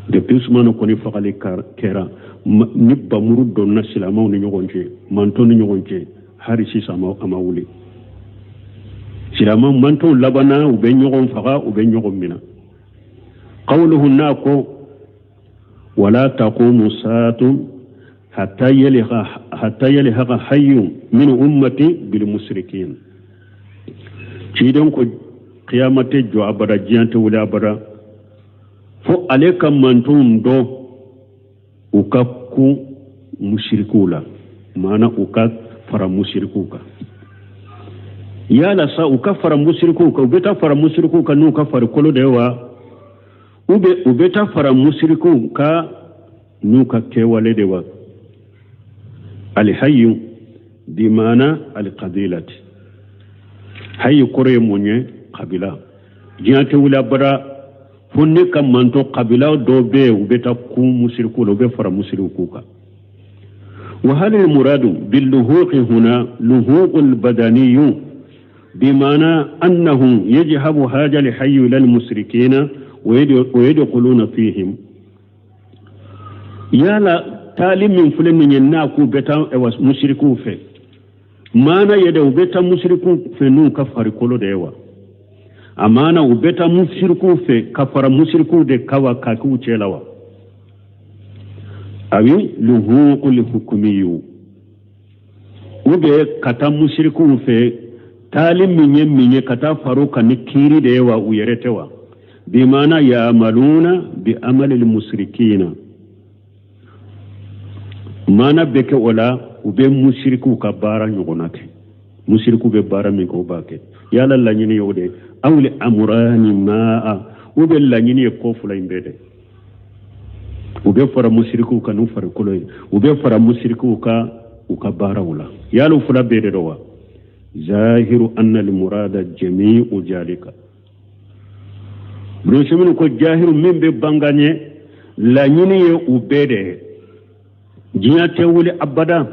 Depuis Usumana kɔni fagali kɛra, ni bamuru donna silamɛw ni ɲɔgɔn cɛ, mantɔn ni ɲɔgɔn cɛ, hali sisan a ma wuli. Silamɛw mantɔnw labanna, u bɛ ɲɔgɔn faga, u bɛ ɲɔgɔn minɛ. Qawluhu, n'a ko wala taqumu saatun. Hatta yalhaqa hayyun min ummati bil musrikin. Ciden ko kiyama tɛ jɔ abada, diɲɛ tɛ wuli abada, fo ale ka mantonw dɔ u ka kun musirikuw la, maana u ka fara musirikuw kan. Yala sa u ka fara musirikuw kan, u bɛ taa fara musirikuw kan n'u ka farikolo de ye wa, ou bien u bɛ taa fara musirikuw kan n'u ka kɛwale de wa? Alihayyu bimaana alikabilati. Hayi kɔrɔ ye mun ye? Kabila. Diɲɛ tɛ wuli abada fo ne ka mantɔn kabila dɔ bɛ yen, u bɛ taa kun musirikuw la, u bɛ fara musirikuw kan. Wa hal muradu billuhuqi huna luhuqul badaniyu bimaana annahum yajhabu haja alhayyu ila almusrikina wa yadkhuluna fihim. Yala taali min filɛ nin ye, n'a k'u bɛ taa musirikuw fɛ, maana ye dɛ, u bɛ taa musirikuw fɛ n'u ka farikolo de ye wa? A maana u bɛ taa musirikuw fɛ ka fara musirikuw de kan wa, ka k'u cɛ la wa? Awi luhuqul hukumiyu, u bɛ ka taa musirikuw fɛ taali min ye ka taa far'u kan ni kiiri de ye wa, u yɛrɛ tɛ wa? Bimaana ya'maluna bi amalil musirikina, maana bɛ kɛ o la, u bɛ musirikuw ka baara ɲɔgɔnna kɛ, musirikuw bɛ baara min kɛ, u b'a kɛ. Yala laɲini ye o de ye, awil amurani maa, u bɛ laɲini ye ko fila in bɛɛ de. U bɛ fara musirikuw kan n'u farikolo ye, u bɛ fara musirikuw kan u ka baaraw la. Yala fila bɛɛ de don wa? Zahiru anna al-murada jami'u jalika. Ibn ko jahiru min bɛ bangan ye, laɲini ye u bɛɛ de ye. Diɲɛ tɛ wuli abada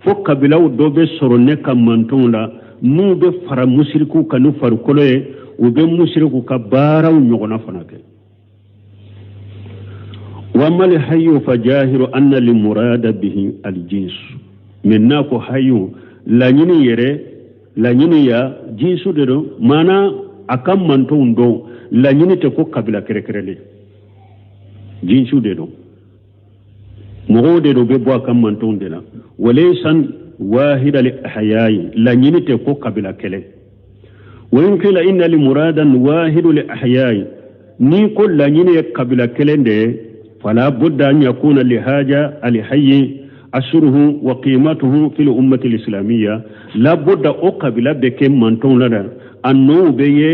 fo kabilaw dɔ bɛ sɔrɔ ne ka mantɔnw la, n'u bɛ fara musirikuw kan n'u farikolo ye, u bɛ musirikuw ka baaraw ɲɔgɔnna fana kɛ. Wa amal hayyu fa jahiru anna limurada bihi aljins. Mais n'a ko hayyu, laɲini yɛrɛ, laɲini ya jinsu de don, maana a ka mantɔnw dɔn, laɲini tɛ ko kabila kɛrɛkɛrɛlen, jinsu de don, mɔgɔw de don, bɛ bɔ a ka mantɔnw de la. Walaysan wahida li ahyayi, laɲini tɛ ko kabila kɛlɛ. Wa in qila inna li muradan wahidu li ahyayi, ni ko laɲini ye kabila kelen de ye, fala budda an yakuna li haja al hayyi asruhu wa qimatuhu fil ummati al islamiyya. La budda o kabila bɛ kɛ mantɔnw la dɛ, a nɔw bɛ ye,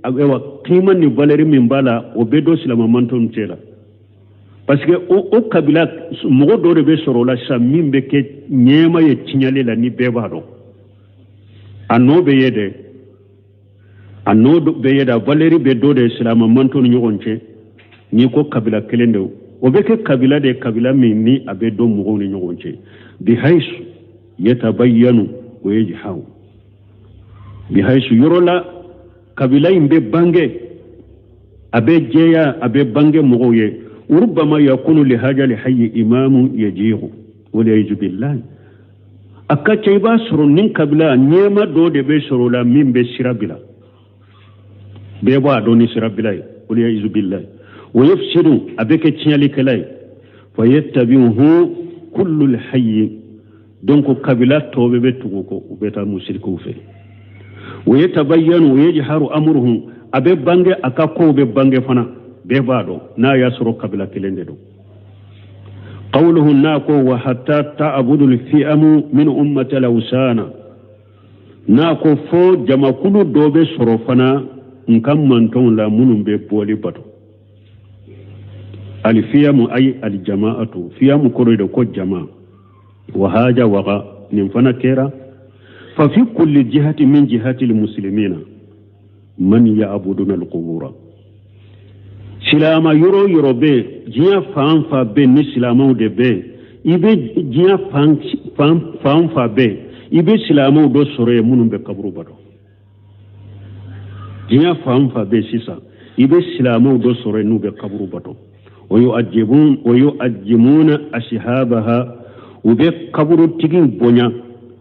ayiwa, qima ni valeur min b'a la, o bɛ dɔn silama mantɔnw cɛ la, parce que o kabila mɔgɔ dɔ de bɛ sɔrɔ o la sisan min bɛ kɛ ɲɛɛma ye tiɲɛli la, ni bɛɛ b'a dɔn, a nɔ bɛ ye dɛ, a nɔ bɛ ye dɛ, a valeur bɛ dɔ de silama mantɔnw ni ɲɔgɔn cɛ. N'i ko kabila kelen de, o bɛ kɛ kabila de, kabila min ni a bɛ dɔn mɔgɔw ni ɲɔgɔn cɛ. Bihaisu yatabayyanu wa yajhaw, bihaisu yɔrɔ la kabila in bɛ bange, a bɛ jɛya, a bɛ bange mɔgɔw ye. Rubama yakunu li haja li hayyi imamu yajihu wal billahi. A ka ca i b'a sɔrɔ nin kabila ɲɛma dɔ de bɛ sɔrɔ o la min bɛ sira bila, bɛɛ b'a dɔn ni sira bila ye, wal billahi. Wa yufsidu, a bɛ kɛ tiɲɛlikɛla ye. Fa yattabi'uhu kullu hayyi, donc kabila tɔ bɛɛ bɛ tugu kɔ, u bɛ taa musirikuw fɛ. Wa yatabayyanu wa yajharu amruhu, a bɛ bange, a ka kow bɛ bange fana, bɛɛ b'a dɔn n'a y'a sɔrɔ kabila kelen de don. Qawluhu, n'a ko wa hatta ta'budu al-fi'amu min ummati al-awsana, n'a ko fo jamakulu dɔ bɛ sɔrɔ fana n ka mantɔnw la minnu bɛ bɔli bato. Alifiyamu ay aljama'atu, fiyamu kɔrɔ de ko jama. Wa haja waga, nin fana kɛra. Fa fi kulli jihati min jihati almuslimina man ya'buduna alqubura. Silama yɔrɔ yɔrɔ bɛ diɲɛ, fan fan bɛ ni silamaw de bɛ, i bɛ diɲɛ fan fan fan bɛ, i bɛ silamaw dɔ sɔrɔ yen minnu bɛ kaburu bato. Diɲɛ fan fan bɛ sisan, i bɛ silamaw dɔ sɔrɔ yen n'u bɛ kaburu bato. O yu'ajjimuna ashabaha, u bɛ kaburutigiw bonya.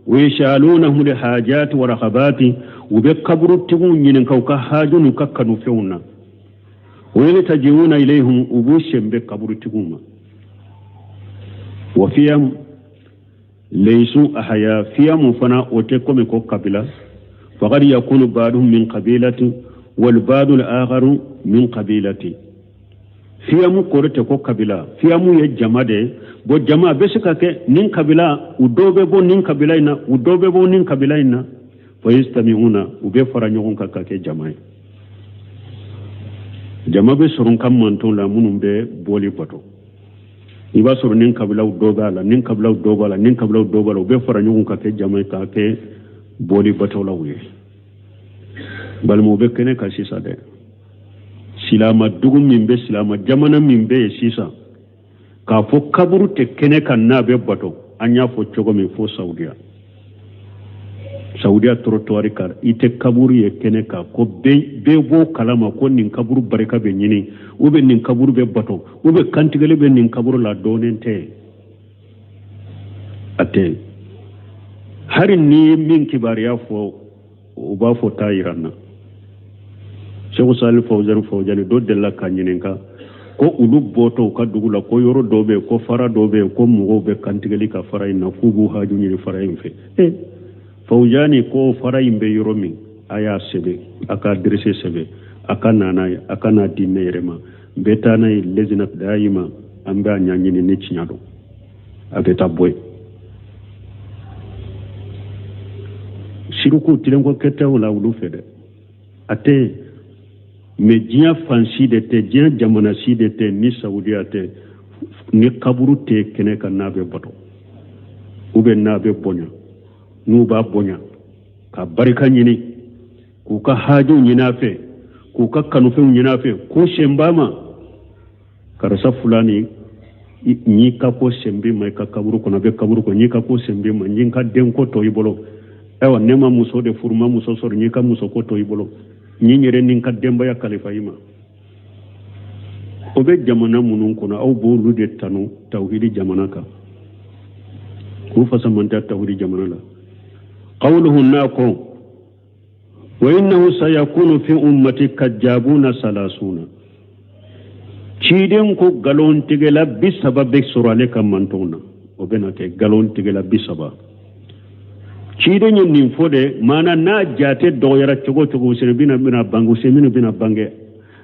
O yasalunahum li hajati wa rahabati, u bɛ kaburutigiw ɲininka u ka haju n'u ka kanufɛnw na. O yaltaji'una ilayhim, u b'u sen bɛ kaburutigiw ma. Wa fiyam Leisu ahaya fiya mun fana o tɛ komi ko kabila faqad yakunu ba'duhum min qabilati wal ba'du al-akharu min qabilati fiyamu kɔrɔ tɛ ko kabila fiyamu ye jama de ye bon jama bɛ se ka kɛ nin kabila u dɔw bɛ bɔ nin kabila in na u dɔw bɛ bɔ nin kabila in na fa yajtami'una u bɛ fara ɲɔgɔn kan ka kɛ jama ye jama bɛ sɔrɔ n ka manton la minnu bɛ bɔli bato i b'a sɔrɔ nin kabilaw dɔ b'a la nin kabilaw dɔ b'a la nin kabilaw dɔ b'a la u bɛ fara ɲɔgɔn kan kɛ jama ye k'a kɛ bɔli batolaw ye balimaw bɛ kɛnɛ kan sisan dɛ silama dugu min bɛ silama jamana min bɛ yen sisan k'a fɔ kaburu tɛ kɛnɛ kan n'a bɛ bato an y'a fɔ cogo min fo saudiya saudiya trottoir kan i tɛ kaburu ye kɛnɛ kan ko bɛɛ b'o kalama ko nin kaburu barika bɛ ɲini ou bien nin kaburu bɛ bato ou bien kantigɛli bɛ nin kaburu la dɔnnen tɛ a tɛ hari n'i ye min kibaruya fɔ u b'a fɔ taa yira n na sɛku sali fawuzani fawuzani dɔ delila k'a ɲininka ko olu bɔtɔ u ka dugu la ko yɔrɔ dɔ bɛ yen ko fara dɔ bɛ yen ko mɔgɔw bɛ kantigɛli ka fara in na k'u b'u haju ɲini fara in fɛ e fawuzani ko fara in bɛ yɔrɔ min a y'a sɛbɛn a ka aderese sɛbɛn a ka na n'a ye a ka n'a di ne yɛrɛ ma n bɛ taa n'a ye lejina dayima an b'a ɲɛɲini ni tiɲɛ don a bɛ taa bɔ yen siriku tilenko kɛ tɛ o la olu fɛ dɛ a tɛ yen mais diɲɛ fan si de tɛ diɲɛ jamana si de tɛ ni saudiya tɛ ni kaburu tɛ kɛnɛ kan n'a bɛ bato ou bien n'a bɛ bonya n'u b'a bonya ka barika ɲini k'u ka hajuw ɲini a fɛ k'u ka kanufɛnw ɲini a fɛ ko sen b'a ma karisa fulani n y'i ka ko sen b'i ma i ka kaburu kɔnɔ a bɛ kaburu kɔnɔ n y'i ka ko sen b'i ma n y'i ka denko to i bolo ayiwa ne ma muso de furu n ma muso sɔrɔ n y'i ka musoko to i bolo n y'i yɛrɛ ni n ka denbaya kalifa i ma o bɛ jamana minnu kɔnɔ aw b'olu de tanu tawhidi jamana kan k'u fasamantɛ tawhidi jamana la qawluhu n'a ko wa innahu sayakunu fi ummati kajabuna salasuna ciden ko nkalontigɛla 30 bɛ sɔrɔ ale ka mantɔnw na o bɛna kɛ nkalontigɛla 30 ciden ye nin fɔ de maana n'a jate dɔgɔyara cogo o cogo useni bɛna bange useni bɛna bange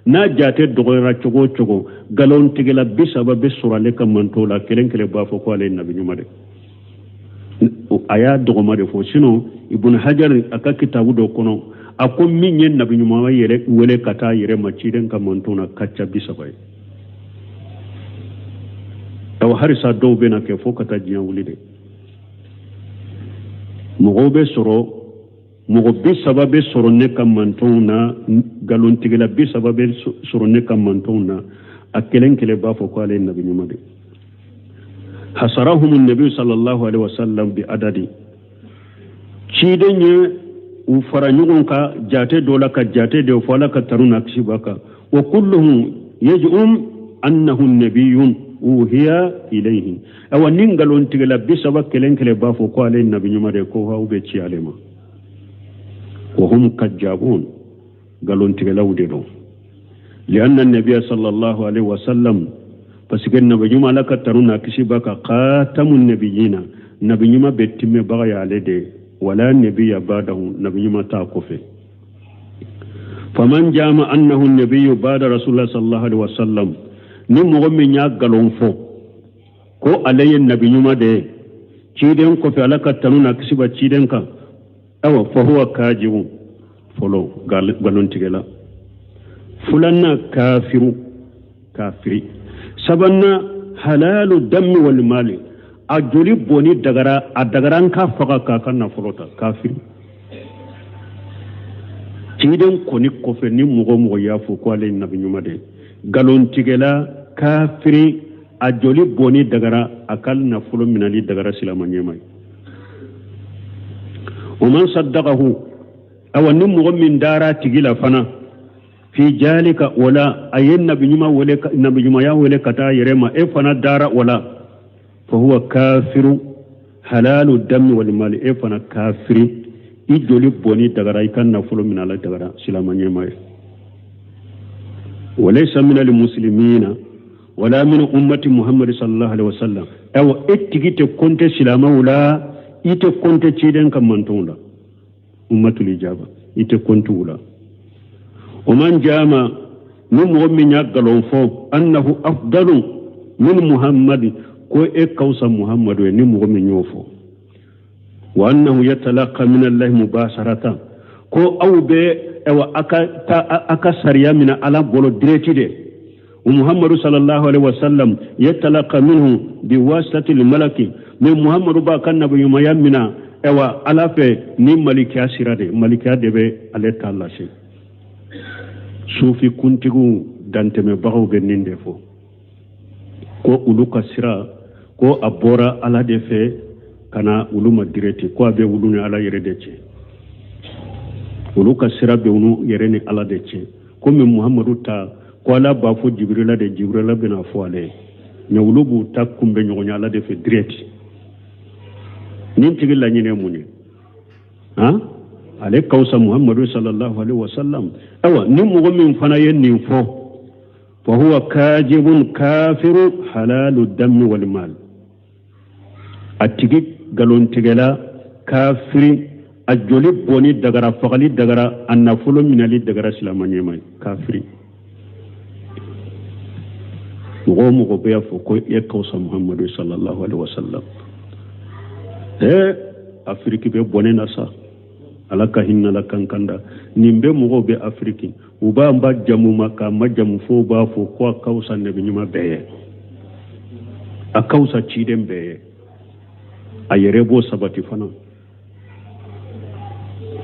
n'a jate dɔgɔyara cogo o cogo nkalontigɛla 30 bɛ sɔrɔ ale ka mantɔnw la kelen kelen b'a fɔ ko ale ye nabi ɲuman de a y'a dɔgɔma de fɔ sinon ibn hajar a ka kitabu dɔ kɔnɔ a ko min ye nabi ɲuman yɛrɛ wele ka taa yɛrɛ ma ciden ka mantɔn na ka ca 30 ye awa harisa dɔw bɛna kɛ fo ka taa diɲɛ wuli de mɔgɔw bɛ sɔrɔ mɔgɔ 30 bɛ sɔrɔ ne ka mantɔnw na nkalontigɛla 30 bɛ sɔrɔ ne ka mantɔnw na a kelen kelen b'a fɔ ko ale ye nabi ɲuman de hasarahum nabi sallallahu alaihi wasallam bi adadi ciden ye u fara ɲɔgɔn kan jate dɔ la ka jate dɔ fɔ ala ka tanu n'a kisi b'a kan wa kulluhum yaj'um annahu nabiyun uhiya ilayhi awa ni nkalontigɛla 30 kelen kelen b'a fɔ ko ale ye nabi ɲuman de ye ko wahayu bɛ ci ale ma wa hum kajabun nkalontigɛlaw de don lianna nabiya sallallahu alaihi wasallam parce que nabi ɲuman ala ka tanu n'a kisi b'a kan khatamu nabiyina nabi ɲuman bɛɛ timmɛbaga ye ale de ye wala nabiya badahu nabi ɲuman t'a kɔfɛ faman jama annahu nabiyu bada rasulullah sallallahu alaihi wasallam ni mɔgɔ min y'a nkalon fɔ ko ale ye nabi ɲuman de ye ciden kɔfɛ ala ka tanu n'a kisi bɛ ciden kan awa fahuwa kajibu fɔlɔ nkalontigɛla filanan kafiru kafiri sabanan halalu dami wal mali a joli bɔnni dagara a dagara an k'a faga k'a ka nafolo ta kafiri ciden kɔni kɔfɛ ni mɔgɔ o mɔgɔ y'a fɔ ko ale ye nabi ɲuman de ye nkalontigɛla kafiri a joli bɔnni dagara a ka nafolo minɛli dagara silama ɲɛma ye wa man saddaqahu awa ni mɔgɔ min dara a tigi la fana fi jalika o la a ye nabi ɲuman wele nabi ɲumanya wele ka taa yɛrɛ ma e fana dara o la fa huwa kafiru halalu dami wal mali e fana kafiri i joli bɔnni dagara i ka nafolo minɛli dagara silama ɲɛma ye walaysa min almuslimina wala min ummati muhammad sallallahu alaihi wasallam Ayiwa, e tigi tɛ kɔnte silamɛw la, i tɛ kɔnte ciden ka mantɔnw la, ummatul ijaba, i tɛ kɔnte u la. O man jama, ni mɔgɔ min y'a nkalon fɔ annahu afdalu min muhammadi, ko e ka fisa muhammadu ye, ni mɔgɔ min y'o fɔ, wa annahu yatalaqa min allahi mubasharatan, ko aw bɛ ayiwa a ka ta a ka sariya minɛ ala bolo direct de, wa muhammadu sallallahu alaihi wasallam yatalaqa minhu biwasitati malaki, mais muhammadu b'a ka nabiɲumanya minɛ ayiwa ala fɛ ni malikiya sira de, malikiya de bɛ ale ta lase. Sufi kuntigiw dantɛmɛbagaw bɛ nin de fɔ, ko olu ka sira, ko a bɔra ala de fɛ ka na olu ma direct, ko a bɛ olu ni ala yɛrɛ de cɛ, olu ka sira bɛ olu yɛrɛ ni ala de cɛ. Komi muhamadu ta, ko ala b'a fɔ jibirila de, jibirila bɛna fɔ ale ye, mais olu b'u ta kunbɛ ɲɔgɔn ye ala de fɛ direct. Nin tigi laɲini ye mun ye? Han, ale ka fisa muhamadu sallallahu alaihi wasallam. Ayiwa, ni mɔgɔ min fana ye nin fɔ, fa huwa kajibun kafiru halalu dami wal mal, a tigi nkalontigɛla kafiri, a joli bɔnni dagara, fagali dagara, a nafolo minɛli dagara, silama ɲɛma ye kafiri. Mɔgɔ o mɔgɔ bɛ y'a fɔ ko e ka fisa muhamadu sallallahu alaihi wasallam, Afiriki bɛ bɔnɛ na sa, ala ka hinɛ la kankanda. Nin bɛ mɔgɔw bɛ Afiriki, u b'a ba jamu ma k'a ma jamu fo u b'a fɔ ko a ka fisa nabi ɲuman bɛɛ ye, a ka fisa ciden bɛɛ ye, a yɛrɛ b'o sabati fana.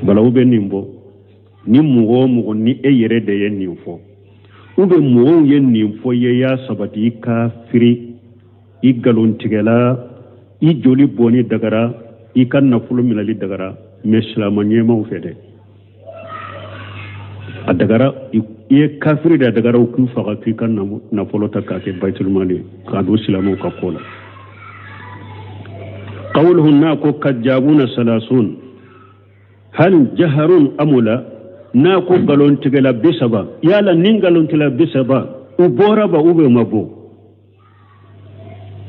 Balawu bɛ nin bɔ. Ni mɔgɔ o mɔgɔ, ni e yɛrɛ de ye nin fɔ, ou bien mɔgɔw ye nin fɔ i ye, y'a sabati, i kafiri, i nkalontigɛla, i joli bɔnni dagara, i ka nafolo minɛli dagara, mais silama ɲɛmaw fɛ dɛ, a dagara, i ye kafiri de, a dagara u k'i faga k'i ka nafolo ta k'a kɛ bayitulmali ye, k'a don silamaw ka ko la. Qawluhu, n'a ko kajabuna salasun hal jaharun amula, n'a ko nkalontigɛla 30, yala ni nkalontigɛla 30 u bɔra ba ou bien u ma bɔ?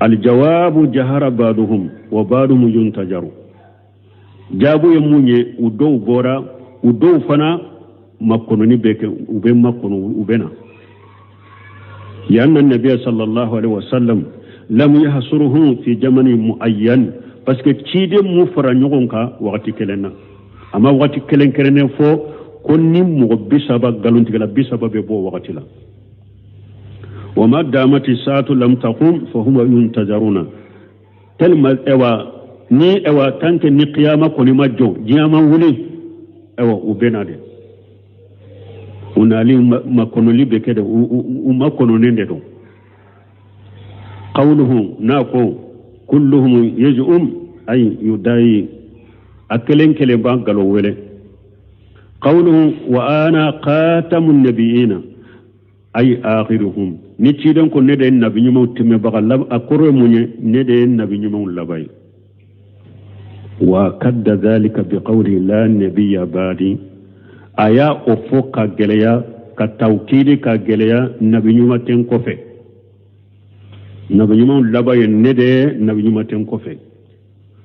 Aljawabu jahara baduhum wa baduhum yuntajaru. Jaabu ye mun ye? U dɔw bɔra, u dɔw fana makɔnɔni bɛ kɛ, u bɛ makɔnɔ, u bɛ na. Lianna nabiya sallallahu alaihi wasallam lam yahsuruhum fi jamani muayyan, parce que ciden m'u fara ɲɔgɔn kan wagati kelen na, a ma wagati kelen kɛrɛnnen fɔ ko ni mɔgɔ 30, nkalontigɛla 30 bɛ bɔ wagati la. Wa ma damati saatu lam taqum fahuma yuntajaruna, tellement ewa ni ewa tant que ni qiyama kɔni ma jɔ, diɲɛ ma wuli, ewa u bɛ na de, u nali makɔnɔli bɛ kɛ de, u makɔnɔnen de don. Qawluhu, n'a ko kulluhum yaz'um ay yudayi, a kelen kelen b'a nkalon wele. Qawluhu wa ana khatamun nabiyina ay akhiruhum, ni ciden ko ne de ye nabi ɲumanw tɛmɛbaga laban, a kɔrɔ ye mun ye? Ne de ye nabi ɲumanw laban ye. Wa kadda dhalika biqawli la nabiyya ba'di, a y'a o fɔ ka gɛlɛya, ka tawkidi ka gɛlɛya, nabi ɲuman tɛ n kɔfɛ, nabi ɲumanw laban ye ne de ye, nabi ɲuman tɛ n kɔfɛ.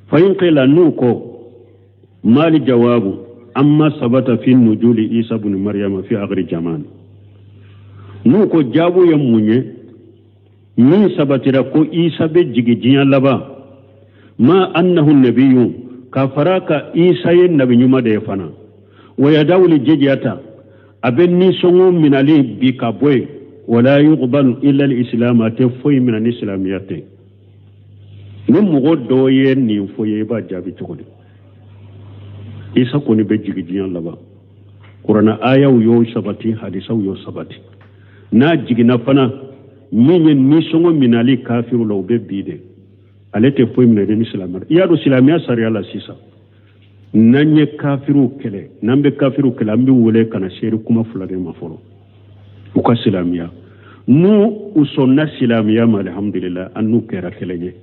Fa in qila, n'u ko mali jawabu amma sabata fi nujuli isa bnu maryama fi akhiri jaman, n'u ko jaabu ye mun ye min sabatira ko isa bɛ jigin diɲɛ laban, ma annahu nabiyu, ka fara ka isa ye nabi ɲuman de ye fana, wa yadawuli jijiyata, a bɛ nisɔngɔ minali bi ka bɔ yen, wala yuqbalu illa al-islam, a tɛ foyi minɛ ni silamɛya tɛ. Ni mɔgɔ dɔ ye nin fɔ ye, i b'a jaabi cogo di? Isa kɔni bɛ jigin diɲɛ laban, kuranɛ ayaw y'o sabati, hadisaw y'o sabati. N'a jiginna fana, min ye nisɔngɔ minali kafiru la, o bɛ bi de, ale tɛ foyi minɛ ni silamɛya. I y'a dɔn silamɛya sariya la sisan, n'an ye kafiriw kɛlɛ, n'an bɛ kafiriw kɛlɛ, an bɛ wele ka na seere kuma fila de ma fɔlɔ, u ka silamɛya. N'u u sɔnna silamɛya ma, alihamudulila, an n'u kɛra kelen ye.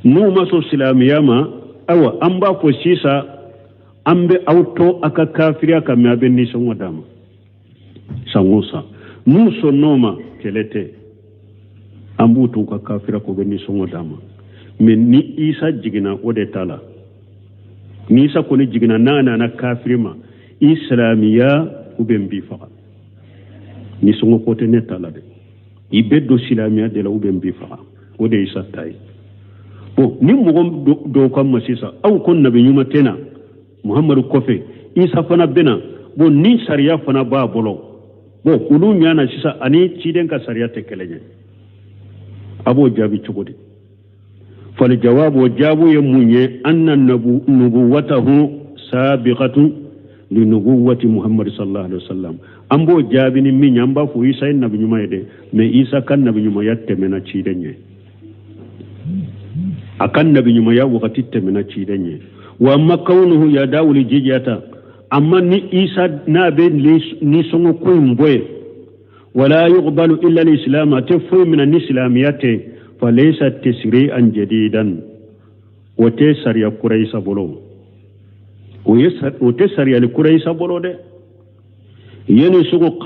N'u ma sɔn silamɛya ma, ayiwa, an b'a fɔ sisan an bɛ aw to a ka kafiriya kan, mais a bɛ nisɔngɔ d'a ma san o san. N'u sɔnn'o ma, kɛlɛ tɛ, an b'u to u ka kafiriya k'u bɛ nisɔngɔ d'a ma. Mais ni Isa jiginna, o de t'a la. Ni Isa kɔni jiginna, n'a nana kafiri ma, i silamiya ou bien n b'i faga. Nisɔngɔ ko tɛ ne ta la dɛ. I bɛ don silamɛya de la ou bien n b'i faga. O de ye Isa ta ye. Bon, ni mɔgɔ dɔw ka ma sisan, aw ko nabi ɲuman tɛ na Muhamadu kɔfɛ, Isa fana bɛ na. Bon, ni sariya fana b'a bolo, bon, olu ɲa na sisan ani ciden ka sariya tɛ kelen ye. A b'o jaabi cogo di? Faljawabu, o jaabu ye mun ye? Anna nubuwatahu sabiqatun li nubuwati Muhammad sallallahu alaihi wasallam. An b'o jaabi ni min ye, an b'a fɔ Isa ye nabi ɲuman ye dɛ, mais Isa ka nabi ɲumanya tɛmɛna ciden ye. A ka nabi ɲumanya wagati tɛmɛna ciden ye. Wa amma kawnuhu yadawul jizyata, amma ni Isa n'a bɛ nisɔngɔ ko in bɔ yen, wala yuqbalu illa al-islam, a tɛ foyi minɛ ni silamɛya tɛ, falaysa tasri'an jadidan, o tɛ sariya kura Isa bolo. O ye o tɛ sariyali kura Isa bolo dɛ. Yansuku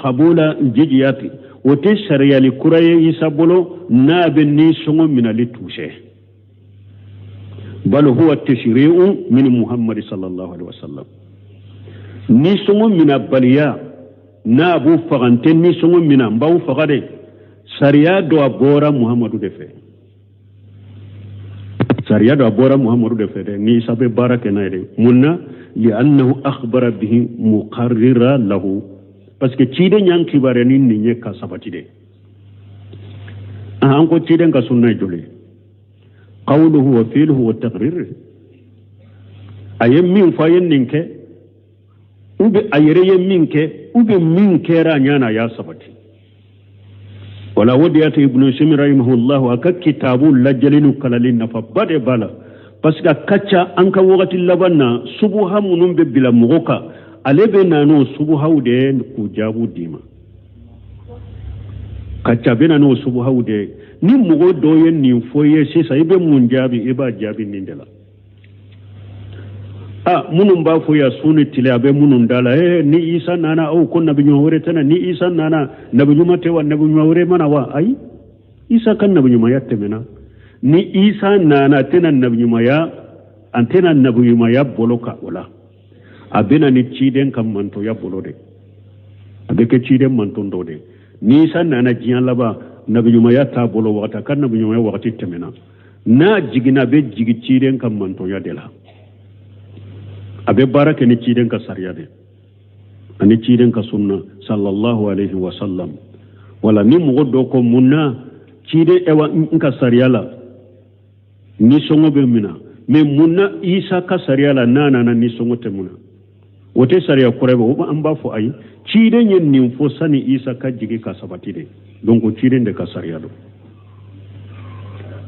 qabula jizyati, o tɛ sariyali kura ye Isa bolo n'a bɛ nisɔngɔ minɛli tusɛ. Bal huwa tashri'u min Muhammad sallallahu alaihi wasallam. Nisɔngɔ minɛbaliya n'a b'u faga, n tɛ nisɔngɔ minɛ, n b'aw faga de. Sariya dɔ a bɔra Muhammadu de fɛ. Sariya dɔ a bɔra Muhammadu de fɛ dɛ. Ni Isa bɛ baara kɛ n'a ye dɛ. Mun na? Li'annahu akhbara bihi muqarrira lahu, parce que ciden y'an kibaruya ni nin ye ka sabati dɛ. An ko ciden ka sunna ye joli? Qawluhu wa fi'luhu wa taqrir. A ye min fɔ, a ye nin kɛ, ou bien a yɛrɛ ye min kɛ, ou bien min kɛra a ɲɛ na, a y'a sabati. Wala o de y'a to Ibnu Usaymin rahimahullahu a ka kitabu lajɛli n'u kalali nafaba de b'a la, parce que a ka ca an ka wagati laban na, subuha minnu bɛ bila mɔgɔ kan, ale bɛ na n'o subuhaw de ye k'u jaabu d'i ma. Ka ca bɛ na n'o subuhaw de ye. Ni mɔgɔ dɔ ye nin fɔ i ye sisan, i bɛ mun jaabi? I b'a jaabi nin de la. A minnu b'a fɔ yan su ni tile, a bɛ minnu da la, ni Isa nana, aw ko nabi ɲuman wɛrɛ tɛ na. Ni Isa nana, nabi ɲuman tɛ wa? Nabi ɲuman wɛrɛ mana wa? Ayi, Isa ka nabi ɲumanya tɛmɛna. Ni Isa nana, a tɛna nabi ɲumanya, an tɛna nabi ɲumanya bolo kan. O la, a bɛna ni ciden ka mantoya bolo de. A bɛ kɛ ciden manton dɔ de. Ni Isa nana diɲɛ laban, nabi ɲumanya t'a bolo wagati, a ka nabi ɲumanya wagati tɛmɛna. N'a jiginna, a bɛ jigin ciden ka mantoya de la. A bɛ baara kɛ ni ciden ka sariya de ani ciden ka sunna sallallahu alaihi wa sallam. Wala ni mɔgɔ dɔ ko mun na ciden ɛwa n ka sariya la nisɔngɔ bɛ mina, mais mun na Isa ka sariya la n'a nana nisɔngɔ tɛ mun na, o tɛ sariya kura ye? An b'a fɔ ayi, ciden ye nin fɔ sani Isa ka jigin ka sabati de. Donc ciden de ka sariya don.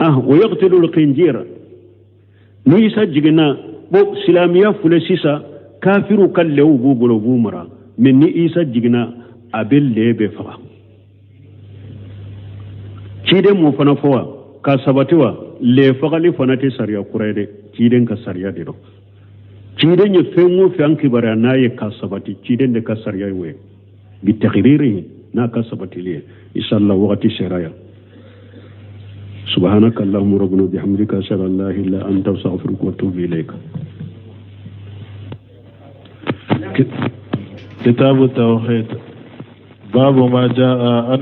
Ah, wa yaqtulu al-khinjira, ni Isa jiginna, bon, silamɛya filɛ sisan, kafiriw ka lɛw b'u bolo, u b'u mara. Mais ni Isa jiginna, a bɛ lɛ bɛɛ faga. Ciden m'o fana fɔ wa ka sabati wa? Lɛ fagali fana tɛ sariya kura ye dɛ, ciden ka sariya de don. Ciden ye fɛn o fɛn kibaruya n'a ye ka sabati, ciden de ka sariya ye o ye bi taqriri n'a ka sabatili ye. Inshallah, wagati sera yan. سبحانك اللهم ربنا وبحمدك، أشهد أن لا إله إلا أنت، أستغفرك وأتوب إليك. كتاب التوحيد، باب ما جاء أن